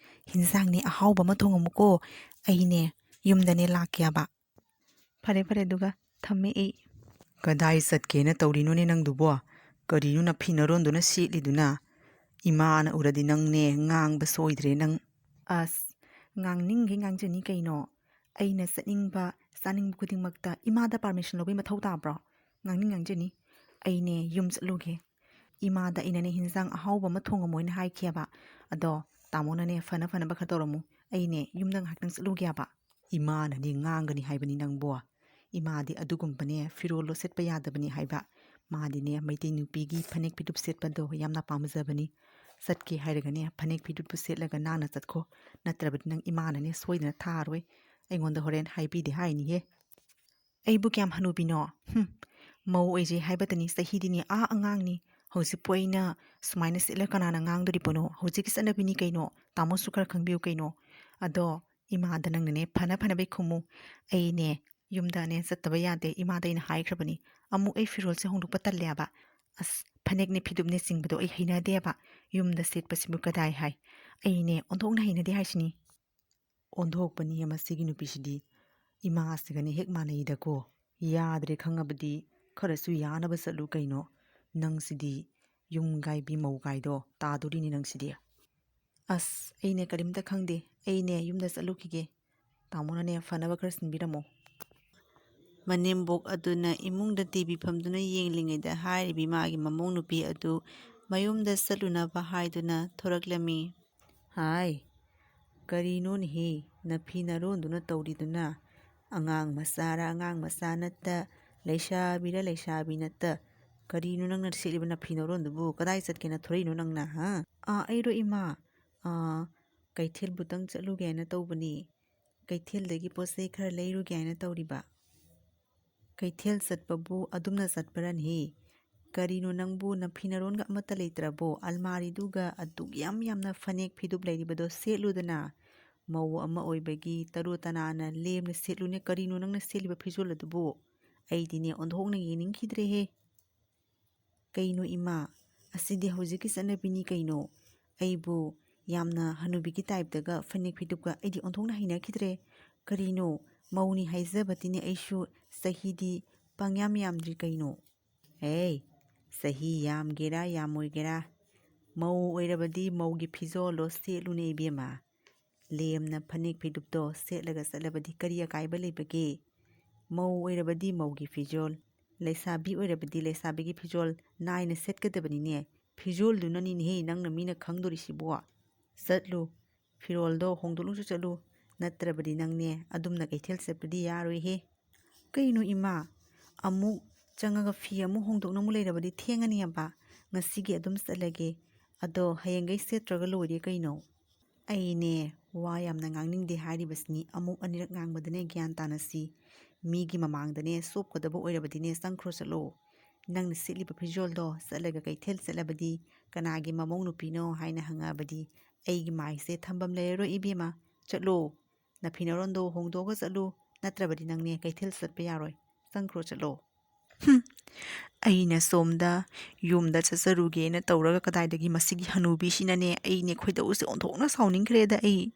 ꯍꯤꯟꯖꯥꯡꯅꯦ ꯑꯍꯥꯎꯕ ꯑꯃ ꯊꯣꯡꯉꯝꯃꯨꯀꯣ, ꯑꯩꯅꯦ ꯌꯨꯝꯗꯅꯦ ꯂꯥꯛꯀꯦꯕ꯫" "ꯐꯔꯦ, ꯐꯔꯦ, ꯑꯗꯨꯒ ꯊꯝꯃꯦ ꯑꯩ꯫" "ꯀꯗꯥꯏ ꯆꯠꯀꯦꯅ ꯇꯧꯔꯤꯅꯣꯅꯦ ꯅꯪꯗꯨꯕꯣ? ꯀꯔꯤꯅꯣ ꯅꯐꯤ ꯅꯔꯣꯟꯗꯨꯅ ꯁꯦꯠꯂꯤꯗꯨꯅ? ꯏꯃꯥꯅ ꯎꯔꯗꯤ ꯅꯪꯅꯦ ꯉꯥꯡꯕ ꯁꯣꯏꯗ꯭ꯔꯦ ꯅꯪ꯫" "ꯑꯁ, ꯉꯥꯡꯅꯤꯡꯒꯦ ꯉꯥꯡꯖꯅꯤ ꯀꯩꯅꯣ꯫ ꯑꯩꯅ ꯆꯠꯅꯤꯡꯕ, ꯆꯥꯅꯤꯡꯕ ꯈꯨꯗꯤꯡꯃꯛꯇ ꯏꯃꯥꯗ permission ꯂꯧꯕꯩ ꯃꯊꯧ ꯇꯥꯕ꯭ꯔꯣ? ꯉꯥꯡꯅꯤꯡ ꯉꯥꯡꯖꯅꯤ꯫ ꯑꯩꯅꯦ ꯌꯨꯝ ꯆꯠꯂꯨꯒꯦ꯫ ꯏꯃꯥꯗ ꯑꯩꯅꯅꯦ ꯍꯤꯟꯖꯥꯡ ꯑꯍꯥꯎꯕ ꯑꯃ ꯊꯣꯡꯉꯝꯃꯣꯅ ꯍꯥꯏꯈꯤꯑꯕ꯫ ꯑꯗꯣ ꯇꯥꯃꯣꯅꯅꯦ ꯐꯅ ꯐꯅꯕ ꯈꯔ ꯇꯧꯔꯝꯃꯨ꯫ ꯑꯩꯅꯦ ꯌꯨꯝꯗ ꯉꯥꯏꯍꯥꯛꯇꯪ ꯆꯠꯂꯨꯒꯦꯕ꯫" "ꯏꯃꯥꯅꯗꯤ ꯉꯥꯡꯒꯅꯤ ꯍꯥꯏꯕꯅꯤ ꯅꯪꯕꯣ꯫ ꯏꯃꯥꯗꯤ ꯑꯗꯨꯒꯨꯝꯕꯅꯦ ꯐꯤꯔꯣꯜꯗꯣ ꯁꯦꯠꯄ ꯌꯥꯗꯕꯅꯤ ꯍꯥꯏꯕ꯫ ꯃꯥꯗꯤꯅꯦ ꯃꯩꯇꯩ ꯅꯨꯄꯤꯒꯤ ꯐꯅꯦꯛ ꯐꯤꯗꯨꯞ ꯁꯦꯠꯄꯗꯣ ꯌꯥꯝꯅ ꯄꯥꯝꯖꯕꯅꯤ꯫ ꯆꯠꯀꯦ ꯍꯥꯏꯔꯒꯅꯦ ꯐꯅꯦꯛ ꯐꯤꯗꯨꯞꯇꯨ ꯁꯦꯠꯂꯒ ꯅꯥꯟꯅ ꯆꯠꯈꯣ꯫ ꯅꯠꯇ꯭ꯔꯕꯗꯤ ꯅꯪ ꯏꯃꯥꯅꯅꯦ ꯁꯣꯏꯗꯅ ꯊꯥꯔꯣꯏ꯫ ꯑꯩꯉꯣꯟꯗ ꯍꯣꯔꯦꯟ ꯍꯥꯏꯕꯤꯗꯦ ꯍꯥꯏꯅꯤꯍꯦ꯫" "ꯑꯩꯕꯨ ꯀꯌꯥꯝ ꯍꯅꯨꯕꯤꯅꯣ? ꯍꯨꯝ, ꯃꯧ ꯑꯣꯏꯖꯩ ꯍꯥꯏꯕꯇꯅꯤ, ꯆꯍꯤꯗꯤꯅꯦ ꯑꯥ ꯑꯉꯥꯡꯅꯤ꯫ ꯍꯧꯖꯤꯛꯄꯨ ꯑꯩꯅ ꯁꯨꯃꯥꯏꯅ ꯁꯦꯠꯂ ꯀꯅꯥꯅ ꯉꯥꯡꯗꯣꯔꯤꯕꯅꯣ? ꯍꯧꯖꯤꯛꯀꯤ ꯆꯠꯅꯕꯤꯅꯤ ꯀꯩꯅꯣ꯫ ꯇꯥꯃꯣꯁꯨ ꯈꯔ ꯈꯪꯕꯤꯌꯨ ꯀꯩꯅꯣ꯫ ꯑꯗꯣ ꯏꯃꯥꯗ ꯅꯪꯅꯅꯦ ꯐꯅ ꯐꯅꯕꯩ ꯈꯨꯝꯃꯨ꯫ ꯑꯩꯅꯦ ꯌꯨꯝꯗꯅꯦ ꯆꯠꯇꯕ ꯌꯥꯗꯦ, ꯏꯃꯥꯗ ꯑꯩꯅ ꯍꯥꯏꯈ꯭ꯔꯕꯅꯤ꯫ ꯑꯃꯨꯛ ꯑꯩ ꯐꯤꯔꯣꯜꯁꯦ ꯍꯣꯡꯗꯣꯛꯄ ꯇꯜꯂꯦꯕ꯫ ꯑꯁ, ꯐꯅꯦꯛꯅꯦ ꯐꯤꯗꯨꯞꯅꯦ ꯆꯤꯡꯕꯗꯣ ꯑꯩ ꯍꯩꯅꯗꯦꯕ꯫ ꯌꯨꯝꯗ ꯁꯦꯠꯄꯁꯤꯕꯨ ꯀꯗꯥꯏ ꯍꯥꯏ? ꯑꯩꯅꯦ ꯑꯣꯟꯊꯣꯛꯅ ꯍꯩꯅꯗꯦ ꯍꯥꯏꯁꯤꯅꯤ꯫" ꯑꯣꯟꯊꯣꯛꯄꯅꯤ ꯃꯁꯤꯒꯤ ꯅꯨꯄꯤꯁꯤꯗꯤ꯫ ꯏꯃꯥꯁꯤꯒꯅꯦ ꯍꯦꯛ ꯃꯥꯟꯅꯩꯗꯀꯣ꯫ ꯌꯥꯗ꯭ꯔꯦ ꯈꯪꯉꯕꯗꯤ ꯈꯔꯁꯨ ꯌꯥꯅꯕ ꯆꯠꯂꯨ ꯀꯩꯅꯣ꯫ ꯅꯪꯁꯤꯗꯤ ꯌꯨꯝ ꯀꯥꯏꯕꯤ ꯃꯧ ꯀꯥꯏꯗꯣ ꯇꯥꯗꯣꯔꯤꯅꯤ ꯅꯪꯁꯤꯗꯤ꯫ "ꯑꯁ, ꯑꯩꯅꯦ ꯀꯔꯤꯝꯇ ꯈꯪꯗꯦ꯫ ꯑꯩꯅꯦ ꯌꯨꯝꯗ ꯆꯠꯂꯨꯈꯤꯒꯦ꯫ ꯇꯥꯃꯣꯅꯅꯦ ꯐꯅꯕ ꯈꯔ ꯁꯤꯟꯕꯤꯔꯝꯃꯣ꯫" ꯃꯅꯦꯝꯕꯣꯛ ꯑꯗꯨꯅ ꯏꯃꯨꯡꯗ ꯇꯤ ꯚꯤ ꯐꯝꯗꯨꯅ ꯌꯦꯡꯂꯤꯉꯩꯗ ꯍꯥꯏꯔꯤꯕꯤ ꯃꯥꯒꯤ ꯃꯃꯧ ꯅꯨꯄꯤ ꯑꯗꯨ ꯃꯌꯨꯝꯗ ꯆꯠꯂꯨꯅꯕ ꯍꯥꯏꯗꯨꯅ ꯊꯣꯔꯛꯂꯝꯃꯤ꯫ "ꯍꯥꯏ, ꯀꯔꯤꯅꯣꯅꯦꯍꯦ ꯅꯐꯤ ꯅꯔꯣꯟꯗꯨꯅ ꯇꯧꯔꯤꯗꯨꯅ? ꯑꯉꯥꯡ ꯃꯆꯥꯔ ꯑꯉꯥꯡ ꯃꯆꯥ ꯅꯠꯇ, ꯂꯩꯁꯥꯕꯤꯔ ꯂꯩꯁꯥꯕꯤ ꯅꯠꯇ, ꯀꯔꯤꯅꯣ ꯅꯪꯅ ꯁꯦꯠꯂꯤꯕ ꯅꯐꯤ ꯅꯔꯣꯟꯗꯨꯕꯨ? ꯀꯗꯥꯏ ꯆꯠꯀꯦꯅ ꯊꯣꯔꯛꯏꯅꯣ ꯅꯪꯅ, ꯍꯥ?" "ꯑꯥ, ꯑꯩꯔꯣ ꯏꯃꯥ? ꯑꯥ, ꯀꯩꯊꯦꯜꯕꯨꯇꯪ ꯆꯠꯂꯨꯒꯦ ꯍꯥꯏꯅ ꯇꯧꯕꯅꯤ꯫ ꯀꯩꯊꯦꯜꯗꯒꯤ ꯄꯣꯠ ꯆꯩ ꯈꯔ ꯂꯩꯔꯨꯒꯦ ꯍꯥꯏꯅ ꯇꯧꯔꯤꯕ꯫" "ꯀꯩꯊꯦꯜ ꯆꯠꯄꯕꯨ ꯑꯗꯨꯝꯅ ꯆꯠꯄ꯭ꯔꯅꯦꯍꯦ? ꯀꯔꯤꯅꯣ ꯅꯪꯕꯨ ꯅꯐꯤ ꯅꯔꯣꯟꯒ ꯑꯃꯠꯇ ꯂꯩꯇ꯭ꯔꯕꯣ? ꯑꯜꯃꯥꯔꯤꯗꯨꯒ ꯑꯗꯨꯛ ꯌꯥꯝ ꯌꯥꯝꯅ ꯐꯅꯦꯛ ꯐꯤꯗꯨꯞ ꯂꯩꯔꯤꯕꯗꯣ ꯁꯦꯠꯂꯨꯗꯅ꯫ ꯃꯧ ꯑꯃ ꯑꯣꯏꯕꯒꯤ ꯇꯔꯨ ꯇꯅꯥꯟꯅ ꯂꯦꯝꯅ ꯁꯦꯠꯂꯨꯅꯦ꯫ ꯀꯔꯤꯅꯣ ꯅꯪꯅ ꯁꯦꯠꯂꯤꯕ ꯐꯤꯖꯣꯜ ꯑꯗꯨꯕꯨ? ꯑꯩꯗꯤꯅꯦ ꯑꯣꯟꯊꯣꯛꯅ ꯌꯦꯡꯅꯤꯡꯈꯤꯗ꯭ꯔꯦꯍꯦ꯫" "ꯀꯩꯅꯣ ꯏꯃꯥ, ꯑꯁꯤꯗꯤ ꯍꯧꯖꯤꯛꯀꯤ ꯆꯠꯅꯕꯤꯅꯤ ꯀꯩꯅꯣ꯫ ꯑꯩꯕꯨ ꯌꯥꯝꯅ ꯍꯅꯨꯕꯤꯒꯤ ꯇꯥꯏꯞꯇꯒ ꯐꯅꯦꯛ ꯐꯤꯗꯨꯞꯀ ꯑꯩꯗꯤ ꯑꯣꯟꯊꯣꯛꯅ ꯍꯩꯅꯈꯤꯗ꯭ꯔꯦ꯫ ꯀꯔꯤꯅꯣ, ꯃꯧꯅꯤ ꯍꯥꯏꯖꯕꯗꯤꯅꯦ ꯑꯩꯁꯨ ꯆꯍꯤꯗꯤ ꯄꯪꯌꯥꯝ ꯌꯥꯝꯗ꯭ꯔꯤ ꯀꯩꯅꯣ꯫" "ꯑꯦ, ꯆꯍꯤ ꯌꯥꯝꯒꯦꯔꯥ ꯌꯥꯝꯃꯣꯏꯒꯦꯔꯥ, ꯃꯧ ꯑꯣꯏꯔꯕꯗꯤ ꯃꯧꯒꯤ ꯐꯤꯖꯣꯜꯗꯣ ꯁꯦꯠꯂꯨꯅꯦ ꯏꯕꯦꯝꯃ꯫ ꯂꯦꯝꯅ ꯐꯅꯦꯛ ꯐꯤꯗꯨꯞꯇꯣ ꯁꯦꯠꯂꯒ ꯆꯠꯂꯕꯗꯤ ꯀꯔꯤ ꯑꯀꯥꯏꯕ ꯂꯩꯕꯒꯦ? ꯃꯧ ꯑꯣꯏꯔꯕꯗꯤ ꯃꯧꯒꯤ ꯐꯤꯖꯣꯜ, ꯂꯩꯁꯥꯕꯤ ꯑꯣꯏꯔꯕꯗꯤ ꯂꯩꯁꯥꯕꯤꯒꯤ ꯐꯤꯖꯣꯜ ꯅꯥꯏꯅ ꯁꯦꯠꯀꯗꯕꯅꯤꯅꯦ꯫ ꯐꯤꯖꯣꯜꯗꯨꯅꯅꯤꯅꯦꯍꯦ ꯅꯪꯅ ꯃꯤꯅ ꯈꯪꯗꯣꯔꯤꯁꯤꯕꯣ꯫ ꯆꯠꯂꯨ, ꯐꯤꯔꯣꯜꯗꯣ ꯍꯣꯡꯗꯣꯛꯂꯨꯆꯣ ꯆꯠꯂꯨ, ꯅꯠꯇ꯭ꯔꯕꯗꯤ ꯅꯪꯅꯦ ꯑꯗꯨꯝꯅ ꯀꯩꯊꯦꯜ ꯆꯠꯄꯗꯤ ꯌꯥꯔꯣꯏꯍꯦ꯫" "ꯀꯩꯅꯣ ꯏꯃꯥ, ꯑꯃꯨꯛ ꯆꯪꯉꯒ ꯐꯤ ꯑꯃꯨꯛ ꯍꯣꯡꯗꯣꯛꯅ ꯑꯃꯨꯛ ꯂꯩꯔꯕꯗꯤ ꯊꯦꯡꯉꯅꯤ ꯍꯥꯏꯕ꯫ ꯉꯁꯤꯒꯤ ꯑꯗꯨꯝ ꯆꯠꯂꯒꯦ꯫ ꯑꯗꯣ ꯍꯌꯦꯡꯈꯩ ꯁꯦꯠꯇ꯭ꯔꯒ ꯂꯣꯏꯔꯦ ꯀꯩꯅꯣ꯫" "ꯑꯩꯅꯦ ꯋꯥ ꯌꯥꯝꯅ ꯉꯥꯡꯅꯤꯡꯗꯦ ꯍꯥꯏꯔꯤꯕꯁꯤꯅꯤ꯫ ꯑꯃꯨꯛ ꯑꯅꯤꯔꯛ ꯉꯥꯡꯕꯗꯅꯦ ꯒ꯭ꯌꯥꯟ ꯇꯥꯅꯁꯤ꯫ ꯃꯤꯒꯤ ꯃꯃꯥꯡꯗꯅꯦ ꯆꯣꯞꯀꯗꯕ ꯑꯣꯏꯔꯕꯗꯤꯅꯦ ꯆꯪꯈ꯭ꯔꯣ ꯆꯠꯂꯣ꯫ ꯅꯪꯅ ꯁꯦꯠꯂꯤꯕ ꯐꯤꯖꯣꯜꯗꯣ ꯆꯠꯂꯒ ꯀꯩꯊꯦꯜ ꯆꯠꯂꯕꯗꯤ ꯀꯅꯥꯒꯤ ꯃꯃꯧ ꯅꯨꯄꯤꯅꯣ ꯍꯥꯏꯅ ꯍꯪꯉꯛꯑꯕꯗꯤ ꯑꯩꯒꯤ ꯃꯥꯏꯁꯦ ꯊꯝꯐꯝ ꯂꯩꯔꯔꯣꯏ ꯏꯕꯦꯝꯃ꯫ ꯆꯠꯂꯣ, ꯅꯐꯤ ꯅꯔꯣꯟꯗꯣ ꯍꯣꯡꯗꯣꯛꯑꯒ ꯆꯠꯂꯨ, ꯅꯠꯇ꯭ꯔꯕꯗꯤ ꯅꯪꯅꯦ ꯀꯩꯊꯦꯜ ꯆꯠꯄ ꯌꯥꯔꯣꯏ꯫ ꯆꯪꯈ꯭ꯔꯣ ꯆꯠꯂꯣ꯫" ꯍꯨꯝ, ꯑꯩꯅ ꯁꯣꯝꯗ ꯌꯨꯝꯗ ꯆꯠꯆꯔꯨꯒꯦꯅ ꯇꯧꯔꯒ ꯀꯗꯥꯏꯗꯒꯤ ꯃꯁꯤꯒꯤ ꯍꯅꯨꯕꯤꯁꯤꯅꯅꯦ ꯑꯩꯅꯦ ꯈꯣꯏꯗꯧꯁꯦ ꯑꯣꯟꯊꯣꯛꯅ ꯁꯥꯎꯅꯤꯡꯈ꯭ꯔꯦꯗ ꯑꯩ꯫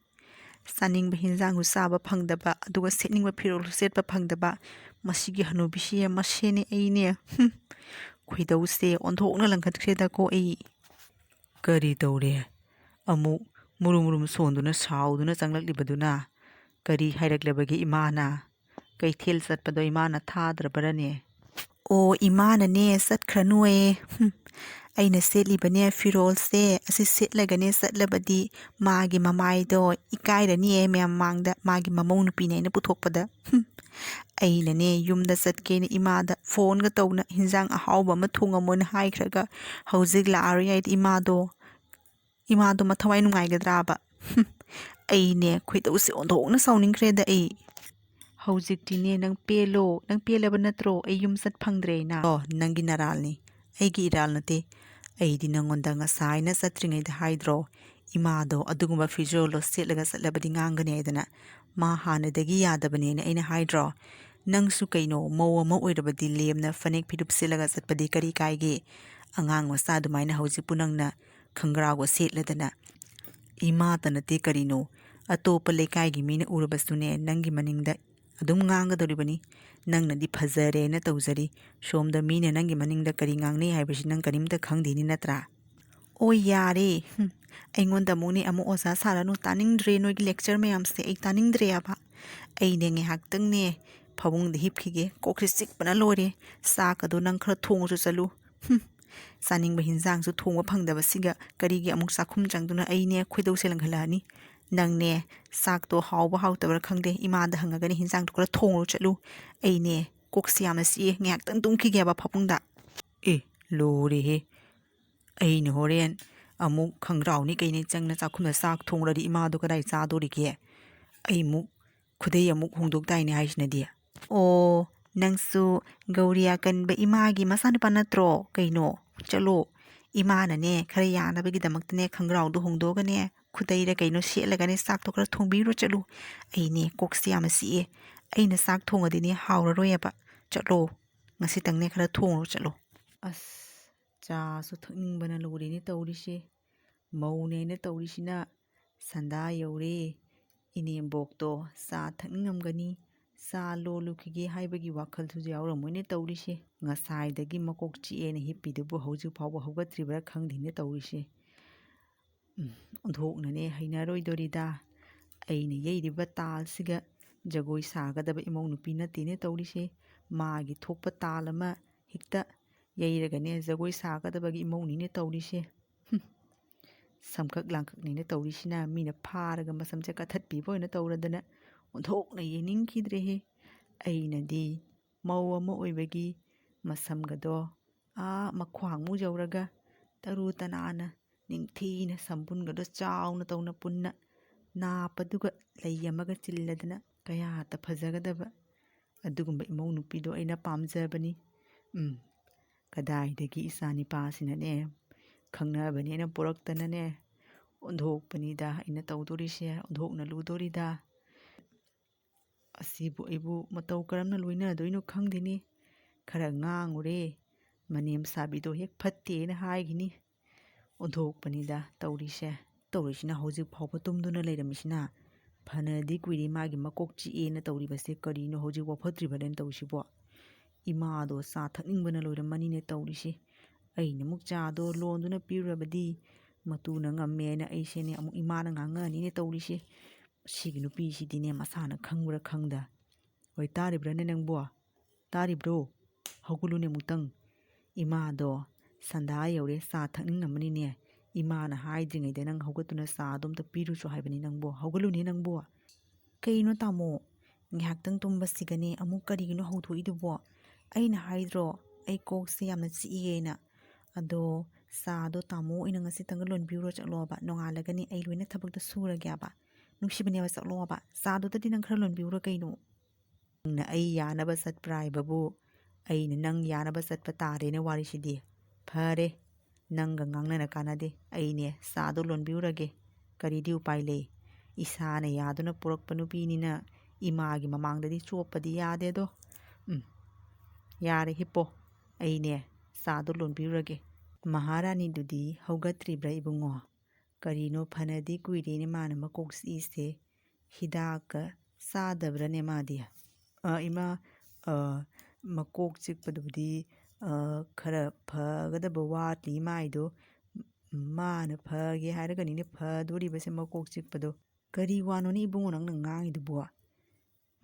ꯆꯥꯅꯤꯡꯕ ꯍꯤꯟꯖꯥꯡꯁꯨ ꯆꯥꯕ ꯐꯪꯗꯕ, ꯑꯗꯨꯒ ꯁꯦꯠꯅꯤꯡꯕ ꯐꯤꯔꯣꯜꯁꯨ ꯁꯦꯠꯄ ꯐꯪꯗꯕ ꯃꯁꯤꯒꯤ ꯍꯅꯨꯕꯤꯁꯤ ꯃꯁꯦꯅꯦ ꯑꯩꯅꯦ꯫ ꯍꯨꯝ, ꯈꯣꯏꯗꯧꯁꯦ ꯑꯣꯟꯊꯣꯛꯅ ꯂꯪꯈꯠꯈ꯭ꯔꯦꯗꯀꯣ ꯑꯩ꯫ "ꯀꯔꯤ ꯇꯧꯔꯦ? ꯑꯃꯨꯛ ꯃꯨꯔꯨꯝ ꯃꯨꯔꯨꯝ ꯁꯣꯟꯗꯨꯅ ꯁꯥꯎꯗꯨꯅ ꯆꯪꯂꯛꯂꯤꯕꯗꯨꯅ? ꯀꯔꯤ ꯍꯥꯏꯔꯛꯂꯕꯒꯦ ꯏꯃꯥꯅ? ꯀꯩꯊꯦꯜ ꯆꯠꯄꯗꯣ ꯏꯃꯥꯅ ꯊꯥꯗ꯭ꯔꯕꯔꯅꯦ?" ꯑꯣ, ꯏꯃꯥꯅꯅꯦ ꯆꯠꯈ꯭ꯔꯅꯨꯌꯦ꯫ ꯍꯨꯝ, ꯑꯩꯅ ꯁꯦꯠꯂꯤꯕꯅꯦ ꯐꯤꯔꯣꯜꯁꯦ, ꯑꯁꯤ ꯁꯦꯠꯂꯒꯅꯦ ꯆꯠꯂꯕꯗꯤ ꯃꯥꯒꯤ ꯃꯃꯥꯏꯗꯣ ꯏꯀꯥꯏꯔꯅꯤꯌꯦ ꯃꯌꯥꯝ ꯃꯥꯡꯗ, ꯃꯥꯒꯤ ꯃꯃꯧ ꯅꯨꯄꯤꯅꯦ ꯑꯩꯅ ꯄꯨꯊꯣꯛꯄꯗ꯫ ꯍꯨꯝ, ꯑꯩꯅꯅꯦ ꯌꯨꯝꯗ ꯆꯠꯀꯦꯅ ꯏꯃꯥꯗ ꯐꯣꯟꯒ ꯇꯧꯅ ꯍꯤꯟꯖꯥꯡ ꯑꯍꯥꯎꯕ ꯑꯃ ꯊꯣꯡꯉꯝꯃꯣꯅ ꯍꯥꯏꯈ꯭ꯔꯒ ꯍꯧꯖꯤꯛ ꯂꯥꯛꯑꯔꯣꯏ ꯍꯥꯏꯗꯤ ꯏꯃꯥꯗꯣ, ꯏꯃꯥꯗꯣ ꯃꯊꯋꯥꯏ ꯅꯨꯡꯉꯥꯏꯒꯗ꯭ꯔꯥꯕ? ꯍꯨꯝ, ꯑꯩꯅꯦ ꯈꯣꯏꯗꯧꯁꯦ ꯑꯣꯟꯊꯣꯛꯅ ꯁꯥꯎꯅꯤꯡꯈ꯭ꯔꯦꯗ ꯑꯩ꯫ ꯍꯧꯖꯤꯛꯇꯤꯅꯦ ꯅꯪ ꯄꯦꯜꯂꯣ, ꯅꯪ ꯄꯦꯜꯂꯕ ꯅꯠꯇ꯭ꯔꯣ ꯑꯩ ꯌꯨꯝ ꯆꯠ ꯐꯪꯗ꯭ꯔꯦꯅ? ꯑꯣ, ꯅꯪꯒꯤ ꯅꯔꯥꯜꯅꯤ, ꯑꯩꯒꯤ ꯏꯔꯥꯜ ꯅꯠꯇꯦ꯫ ꯑꯩꯗꯤ ꯅꯪꯉꯣꯟꯗ ꯉꯁꯥꯏꯅ ꯆꯠꯇ꯭ꯔꯤꯉꯩꯗ ꯍꯥꯏꯗ꯭ꯔꯣ, ꯏꯃꯥꯗꯣ ꯑꯗꯨꯒꯨꯝꯕ ꯐꯤꯖꯣꯜꯗꯣ ꯁꯦꯠꯂꯒ ꯆꯠꯂꯕꯗꯤ ꯉꯥꯡꯒꯅꯤ ꯍꯥꯏꯗꯅ꯫ ꯃꯥ ꯍꯥꯟꯅꯗꯒꯤ ꯌꯥꯗꯕꯅꯦꯅ ꯑꯩꯅ ꯍꯥꯏꯗ꯭ꯔꯣ? ꯅꯪꯁꯨ ꯀꯩꯅꯣ, ꯃꯧ ꯑꯃ ꯑꯣꯏꯔꯕꯗꯤ ꯂꯦꯝꯅ ꯐꯅꯦꯛ ꯐꯤꯔꯨꯞ ꯁꯦꯠꯂꯒ ꯆꯠꯄꯗꯤ ꯀꯔꯤ ꯀꯥꯏꯒꯦ? ꯑꯉꯥꯡ ꯃꯆꯥ ꯑꯗꯨꯃꯥꯏꯅ ꯍꯧꯖꯤꯛꯄꯨ ꯅꯪꯅ ꯈꯪꯒ꯭ꯔꯥꯎꯒ ꯁꯦꯠꯂꯗꯅ? ꯏꯃꯥꯇ ꯅꯠꯇꯦ ꯀꯔꯤꯅꯣ, ꯑꯇꯣꯞꯄ ꯂꯩꯀꯥꯏꯒꯤ ꯃꯤꯅ ꯎꯔꯕꯁꯨꯅꯦ ꯅꯪꯒꯤ ꯃꯅꯤꯡꯗ ꯑꯗꯨꯝ ꯉꯥꯡꯒꯗꯧꯔꯤꯕꯅꯤ꯫ ꯅꯪꯅꯗꯤ ꯐꯖꯔꯦꯅ ꯇꯧꯖꯔꯤ, ꯁꯣꯝꯗ ꯃꯤꯅ ꯅꯪꯒꯤ ꯃꯅꯤꯡꯗ ꯀꯔꯤ ꯉꯥꯡꯅꯩ ꯍꯥꯏꯕꯁꯤ ꯅꯪ ꯀꯔꯤꯝꯇ ꯈꯪꯗꯦꯅꯤ ꯅꯠꯇ꯭ꯔꯥ? ꯑꯣ ꯌꯥꯔꯦ, ꯍꯨꯝ, ꯑꯩꯉꯣꯟꯗ ꯑꯃꯨꯛꯅꯦ ꯑꯃꯨꯛ ꯑꯣꯖꯥ ꯁꯥꯔꯅꯨ, ꯇꯥꯅꯤꯡꯗ꯭ꯔꯦ ꯅꯣꯏꯒꯤ lecture ꯃꯌꯥꯝꯁꯦ ꯑꯩ ꯇꯥꯅꯤꯡꯗ꯭ꯔꯦꯕ꯫ ꯑꯩꯅꯦ ꯉꯥꯏꯍꯥꯛꯇꯪꯅꯦ ꯐꯃꯨꯡꯗ ꯍꯤꯞꯈꯤꯒꯦ, ꯀꯣꯛꯁꯦ ꯆꯤꯛꯄꯅ ꯂꯣꯏꯔꯦ꯫ ꯆꯥꯛꯀꯗꯣ ꯅꯪ ꯈꯔ ꯊꯣꯡꯉꯁꯨ ꯆꯠꯂꯨ꯫ ꯍꯨꯝ, ꯆꯥꯅꯤꯡꯕ ꯍꯤꯟꯖꯥꯡꯁꯨ ꯊꯣꯡꯕ ꯐꯪꯗꯕꯁꯤꯒ ꯀꯔꯤꯒꯤ ꯑꯃꯨꯛ ꯆꯥꯛꯈꯨꯝ ꯆꯪꯗꯨꯅ ꯑꯩꯅꯦ ꯈꯣꯏꯗꯧꯁꯦ ꯂꯪꯈꯠꯂꯛꯑꯅꯤ꯫ ꯅꯪꯅꯦ ꯆꯥꯛꯇꯣ ꯍꯥꯎꯕ ꯍꯥꯎꯇꯕ꯭ꯔꯥ ꯈꯪꯗꯦ, ꯏꯃꯥꯗ ꯍꯪꯉꯒꯅꯦ ꯍꯤꯟꯖꯥꯡꯗꯣ ꯈꯔ ꯊꯣꯡꯉꯨ ꯆꯠꯂꯨ꯫ ꯑꯩꯅꯦ ꯀꯣꯛꯁꯦ ꯌꯥꯝꯅ ꯆꯤꯛꯑꯦ, ꯉꯥꯏꯍꯥꯛꯇꯪ ꯇꯨꯝꯈꯤꯒꯦꯕ ꯐꯃꯨꯡꯗ꯫ ꯑꯦ, ꯂꯣꯏꯔꯦꯍꯦ꯫ ꯑꯩꯅ ꯍꯣꯔꯦꯟ ꯑꯃꯨꯛ ꯈꯪꯒ꯭ꯔꯥꯎꯅꯤ ꯀꯩꯅꯤ ꯆꯪꯅ ꯆꯥꯛꯈꯨꯝꯗ ꯆꯥꯛ ꯊꯣꯡꯂꯗꯤ ꯏꯃꯥꯗꯣ ꯀꯗꯥꯏ ꯆꯥꯗꯣꯔꯤꯒꯦ? ꯑꯩ ꯑꯃꯨꯛ ꯈꯨꯗꯩ ꯑꯃꯨꯛ ꯍꯣꯡꯗꯣꯛ ꯇꯥꯏꯅꯦ ꯍꯥꯏꯁꯤꯅꯗꯤ꯫ ꯑꯣ, ꯅꯪꯁꯨ ꯒꯧꯔꯤ ꯑꯀꯟꯕ ꯏꯃꯥꯒꯤ ꯃꯆꯥꯅꯨꯄꯥ ꯅꯠꯇ꯭ꯔꯣ? ꯀꯩꯅꯣ, ꯆꯠꯂꯣ꯫ ꯏꯃꯥꯅꯅꯦ ꯈꯔ ꯌꯥꯅꯕꯒꯤꯗꯃꯛꯇꯅꯦ ꯈꯪꯒ꯭ꯔꯥꯎꯗꯣ ꯍꯣꯡꯗꯣꯛꯑꯒꯅꯦ ꯈꯨꯗꯩꯔ ꯀꯩꯅꯣ ꯁꯦꯠꯂꯒꯅꯦ ꯆꯥꯛꯇꯣ ꯈꯔ ꯊꯣꯡꯕꯤꯔꯨꯔꯣ ꯆꯠꯂꯨ꯫ ꯑꯩꯅꯦ ꯀꯣꯛꯁꯦ ꯌꯥꯝꯅ ꯆꯤꯛꯑꯦ꯫ ꯑꯩꯅ ꯆꯥꯛ ꯊꯣꯡꯉꯗꯤꯅꯦ ꯍꯥꯎꯔꯔꯣꯏꯑꯕ꯫ ꯆꯠꯂꯣ꯫ ꯉꯁꯤꯇꯪꯅꯦ ꯈꯔ ꯊꯣꯡꯉꯨꯔꯣ ꯆꯠꯂꯣ꯫ ꯑꯁ, ꯆꯥꯁꯨ ꯊꯛꯅꯤꯡꯕꯅ ꯂꯣꯏꯔꯦꯅꯦ ꯇꯧꯔꯤꯁꯦ꯫ ꯃꯧꯅꯦꯅ ꯇꯧꯔꯤꯁꯤꯅ ꯁꯟꯗꯥ ꯌꯧꯔꯦ꯫ ꯏꯅꯦꯝꯕꯣꯛꯇꯣ ꯆꯥ ꯊꯛꯅꯤꯡꯉꯝꯒꯅꯤ, ꯆꯥ ꯂꯣꯜꯂꯨꯈꯤꯒꯦ ꯍꯥꯏꯕꯒꯤ ꯋꯥꯈꯜꯁꯨ ꯌꯥꯎꯔꯝꯃꯣꯏꯅꯦ ꯇꯧꯔꯤꯁꯦ꯫ ꯉꯁꯥꯏꯗꯒꯤ ꯃꯀꯣꯛ ꯆꯤꯛꯑꯦꯅ ꯍꯤꯞꯄꯤꯗꯨꯕꯨ ꯍꯧꯖꯤꯛ ꯐꯥꯎꯕ ꯍꯧꯒꯠꯇ꯭ꯔꯤꯕ꯭ꯔꯥ ꯈꯪꯗꯦꯅꯦ ꯇꯧꯔꯤꯁꯦ꯫ ꯎꯝ, ꯑꯣꯟꯊꯣꯛꯅꯅꯦ ꯍꯩꯅꯔꯣꯏꯗꯣꯔꯤꯗ꯫ ꯑꯩꯅ ꯌꯩꯔꯤꯕ ꯇꯥꯜꯁꯤꯒ ꯖꯒꯣꯏ ꯁꯥꯒꯗꯕ ꯏꯃꯧ ꯅꯨꯄꯤ ꯅꯠꯇꯦꯅꯦ ꯇꯧꯔꯤꯁꯦ꯫ ꯃꯥꯒꯤ ꯊꯣꯛꯄ ꯇꯥꯜ ꯑꯃ ꯍꯦꯛꯇ ꯌꯩꯔꯒꯅꯦ ꯖꯒꯣꯏ ꯁꯥꯒꯗꯕꯒꯤ ꯏꯃꯧꯅꯤꯅꯦ ꯇꯧꯔꯤꯁꯦ꯫ ꯍꯨꯝ꯫ ꯁꯝꯀꯛ ꯂꯥꯡꯀꯛꯅꯤꯅ ꯇꯧꯔꯤꯁꯤꯅ, ꯃꯤꯅ ꯐꯥꯔꯒ ꯃꯁꯝꯁꯦ ꯀꯛꯊꯠꯄꯤꯕ ꯑꯣꯏꯅ ꯇꯧꯔꯗꯅ꯫ ꯑꯣꯟꯊꯣꯛꯅ ꯌꯦꯡꯅꯤꯡꯈꯤꯗ꯭ꯔꯦꯍꯦ꯫ ꯑꯩꯅꯗꯤ ꯃꯧ ꯑꯃ ꯑꯣꯏꯕꯒꯤ ꯃꯁꯝꯒꯗꯣ ꯑꯥ ꯃꯈ꯭ꯋꯥꯡꯃꯨꯛ ꯌꯧꯔꯒ ꯇꯔꯨ ꯇꯅꯥꯟꯅ ꯅꯤꯡꯊꯤꯅ ꯁꯝꯕꯨꯟꯒꯗꯣ ꯆꯥꯎꯅ ꯇꯧꯅ ꯄꯨꯟꯅ ꯅꯥꯞꯄꯗꯨꯒ ꯂꯩ ꯑꯃꯒ ꯆꯤꯜꯂꯗꯅ ꯀꯌꯥꯇ ꯐꯖꯒꯗꯕ ꯑꯗꯨꯒꯨꯝꯕ ꯏꯃꯧ ꯅꯨꯄꯤꯗꯣ ꯑꯩꯅ ꯄꯥꯝꯖꯕꯅꯤ꯫ ꯎꯝ, ꯀꯗꯥꯏꯗꯒꯤ ꯏꯆꯥ ꯅꯤꯄꯥꯁꯤꯅꯅꯦ, ꯈꯪꯅꯕꯅꯦꯅ ꯄꯨꯔꯛꯇꯅꯅꯦ, ꯑꯣꯟꯊꯣꯛꯄꯅꯤꯗ ꯑꯩꯅ ꯇꯧꯗꯣꯔꯤꯁꯦ, ꯑꯣꯟꯊꯣꯛꯅ ꯂꯨꯗꯣꯔꯤꯗ꯫ ꯑꯁꯤꯕꯨ ꯑꯩꯕꯨ ꯃꯇꯧ ꯀꯔꯝꯅ ꯂꯣꯏꯅꯗꯣꯏꯅꯣ ꯈꯪꯗꯦꯅꯦ꯫ ꯈꯔ ꯉꯥꯡꯉꯨꯔꯦ, ꯃꯅꯦꯝ ꯁꯥꯕꯤꯗꯣ ꯍꯦꯛ ꯐꯠꯇꯦꯅ ꯍꯥꯏꯈꯤꯅꯤ꯫ ꯑꯣꯟꯊꯣꯛꯄꯅꯤꯗ ꯇꯧꯔꯤꯁꯦ꯫ ꯇꯧꯔꯤꯁꯤꯅ ꯍꯧꯖꯤꯛ ꯐꯥꯎꯕ ꯇꯨꯝꯗꯨꯅ ꯂꯩꯔꯝꯃꯤꯁꯤꯅ꯫ ꯐꯅꯗꯤ ꯀꯨꯏꯔꯦ ꯃꯥꯒꯤ ꯃꯀꯣꯛ ꯆꯤꯛꯑꯦꯅ ꯇꯧꯔꯤꯕꯁꯦ, ꯀꯔꯤꯅꯣ ꯍꯧꯖꯤꯛ ꯋꯥꯐꯠꯇ꯭ꯔꯤꯕꯅꯦꯅ ꯇꯧꯔꯤꯁꯤꯕꯣ? ꯏꯃꯥꯗꯣ ꯆꯥ ꯊꯛꯅꯤꯡꯕꯅ ꯂꯣꯏꯔꯝꯃꯅꯤꯅꯦ ꯇꯧꯔꯤꯁꯦ꯫ ꯑꯩꯅ ꯑꯃꯨꯛ ꯆꯥꯗꯣ ꯂꯣꯟꯗꯨꯅ ꯄꯤꯔꯨꯔꯕꯗꯤ ꯃꯇꯨꯅ ꯉꯝꯃꯦꯅ ꯑꯩꯁꯦꯅꯦ ꯑꯃꯨꯛ ꯏꯃꯥꯅ ꯉꯥꯡꯉꯛꯑꯅꯤꯅꯦ ꯇꯧꯔꯤꯁꯦ꯫ ꯁꯤꯒꯤ ꯅꯨꯄꯤꯁꯤꯗꯤꯅꯦ ꯃꯁꯥꯅ ꯈꯪꯕ꯭ꯔꯥ ꯈꯪꯗ꯫ ꯍꯣꯏ, ꯇꯥꯔꯤꯕ꯭ꯔꯥꯅꯦ ꯅꯪꯕꯣ? ꯇꯥꯔꯤꯕ꯭ꯔꯣ? ꯍꯧꯒꯠꯂꯨꯅꯦ ꯑꯃꯨꯛꯇꯪ꯫ ꯏꯃꯥꯗꯣ ꯁꯟꯗꯥ ꯌꯧꯔꯦ, ꯆꯥ ꯊꯛꯅꯤꯡꯉꯝꯃꯅꯤꯅꯦ꯫ ꯏꯃꯥꯅ ꯍꯥꯏꯗ꯭ꯔꯤꯉꯩꯗ ꯅꯪ ꯍꯧꯒꯠꯇꯨꯅ ꯆꯥꯗꯣ ꯑꯝꯇ ꯄꯤꯔꯨꯆꯣ ꯍꯥꯏꯕꯅꯤ ꯅꯪꯕꯣ꯫ ꯍꯧꯒꯠꯂꯨꯅꯦ ꯅꯪꯕꯣ꯫ ꯀꯩꯅꯣ ꯇꯥꯃꯣ? ꯉꯥꯏꯍꯥꯛꯇꯪ ꯇꯨꯝꯕꯁꯤꯒꯅꯦ ꯑꯃꯨꯛ ꯀꯔꯤꯒꯤꯅꯣ ꯍꯧꯗꯣꯛꯏꯗꯨꯕꯣ? ꯑꯩꯅ ꯍꯥꯏꯗ꯭ꯔꯣ ꯑꯩ ꯀꯣꯛꯁꯦ ꯌꯥꯝꯅ ꯆꯤꯛꯏꯌꯦꯅ? ꯑꯗꯣ ꯆꯥꯗꯣ ꯇꯥꯃꯣ ꯑꯣꯏꯅ ꯉꯁꯤꯇꯪꯒ ꯂꯣꯟꯕꯤꯔꯨꯔꯣ ꯆꯠꯂꯣꯕ꯫ ꯅꯣꯡꯉꯥꯜꯂꯒꯅꯤ ꯑꯩ ꯂꯣꯏꯅ ꯊꯕꯛꯇ ꯁꯨꯔꯒꯦꯕ꯫ ꯅꯨꯡꯁꯤꯕꯅꯦꯕ, ꯆꯠꯂꯣꯕ꯫ ꯆꯥꯗꯨꯗꯗꯤ ꯅꯪ ꯈꯔ ꯂꯣꯟꯕꯤꯔꯨꯔꯣ ꯀꯩꯅꯣ? ꯅꯪꯅ ꯑꯩ ꯌꯥꯅꯕ ꯆꯠꯄ꯭ꯔꯥ ꯍꯥꯏꯕꯕꯨ, ꯑꯩꯅ ꯅꯪ ꯌꯥꯅꯕ ꯆꯠꯄ ꯇꯥꯔꯦꯅꯦ ꯋꯥꯔꯤꯁꯤꯗꯤ꯫ ꯐꯔꯦ, ꯅꯪꯒ ꯉꯥꯡꯅꯅ ꯀꯥꯟꯅꯗꯦ꯫ ꯑꯩꯅꯦ ꯆꯥꯗꯣ ꯂꯣꯟꯕꯤꯔꯨꯔꯒꯦ꯫ ꯀꯔꯤꯗꯤ ꯎꯄꯥꯏ ꯂꯩ? ꯏꯁꯥꯅ ꯌꯥꯗꯨꯅ ꯄꯨꯔꯛꯄ ꯅꯨꯄꯤꯅꯤꯅ ꯏꯃꯥꯒꯤ ꯃꯃꯥꯡꯗꯗꯤ ꯆꯣꯞꯄꯗꯤ ꯌꯥꯗꯦꯗꯣ꯫ ꯎꯝ, ꯌꯥꯔꯦ, ꯍꯤꯞꯄꯣ꯫ ꯑꯩꯅꯦ ꯆꯥꯗꯣ ꯂꯣꯟꯕꯤꯔꯨꯔꯒꯦ꯫ ꯃꯍꯥꯔꯥꯅꯤꯗꯨꯗꯤ ꯍꯧꯒꯠꯇ꯭ꯔꯤꯕ꯭ꯔꯥ ꯏꯕꯨꯡꯉꯣ? ꯀꯔꯤꯅꯣ ꯐꯅꯗꯤ ꯀꯨꯏꯔꯦꯅꯦ ꯃꯥꯅ ꯃꯀꯣꯛ ꯆꯤꯛꯏꯁꯦ꯫ ꯍꯤꯗꯥꯛꯀ ꯆꯥꯗꯕ꯭ꯔꯅꯦ ꯃꯥꯗꯤ? ꯑ, ꯏꯃꯥ, ꯑ, ꯃꯀꯣꯛ ꯆꯤꯛꯄꯗꯨꯕꯨꯗꯤ, ꯑ, ꯈꯔ ꯐꯒꯗꯕ ꯋꯥꯠꯂꯤ ꯃꯥꯏꯗꯣ꯫ ꯃꯥꯅ ꯐꯒꯦ ꯍꯥꯏꯔꯒꯅꯤꯅꯦ ꯐꯗꯣꯔꯤꯕꯁꯦ ꯃꯀꯣꯛ ꯆꯤꯛꯄꯗꯣ꯫ ꯀꯔꯤ ꯋꯥꯅꯣꯅꯦ ꯏꯕꯨꯡꯉꯣ ꯅꯪꯅ ꯉꯥꯡꯉꯤꯗꯨꯕꯣ?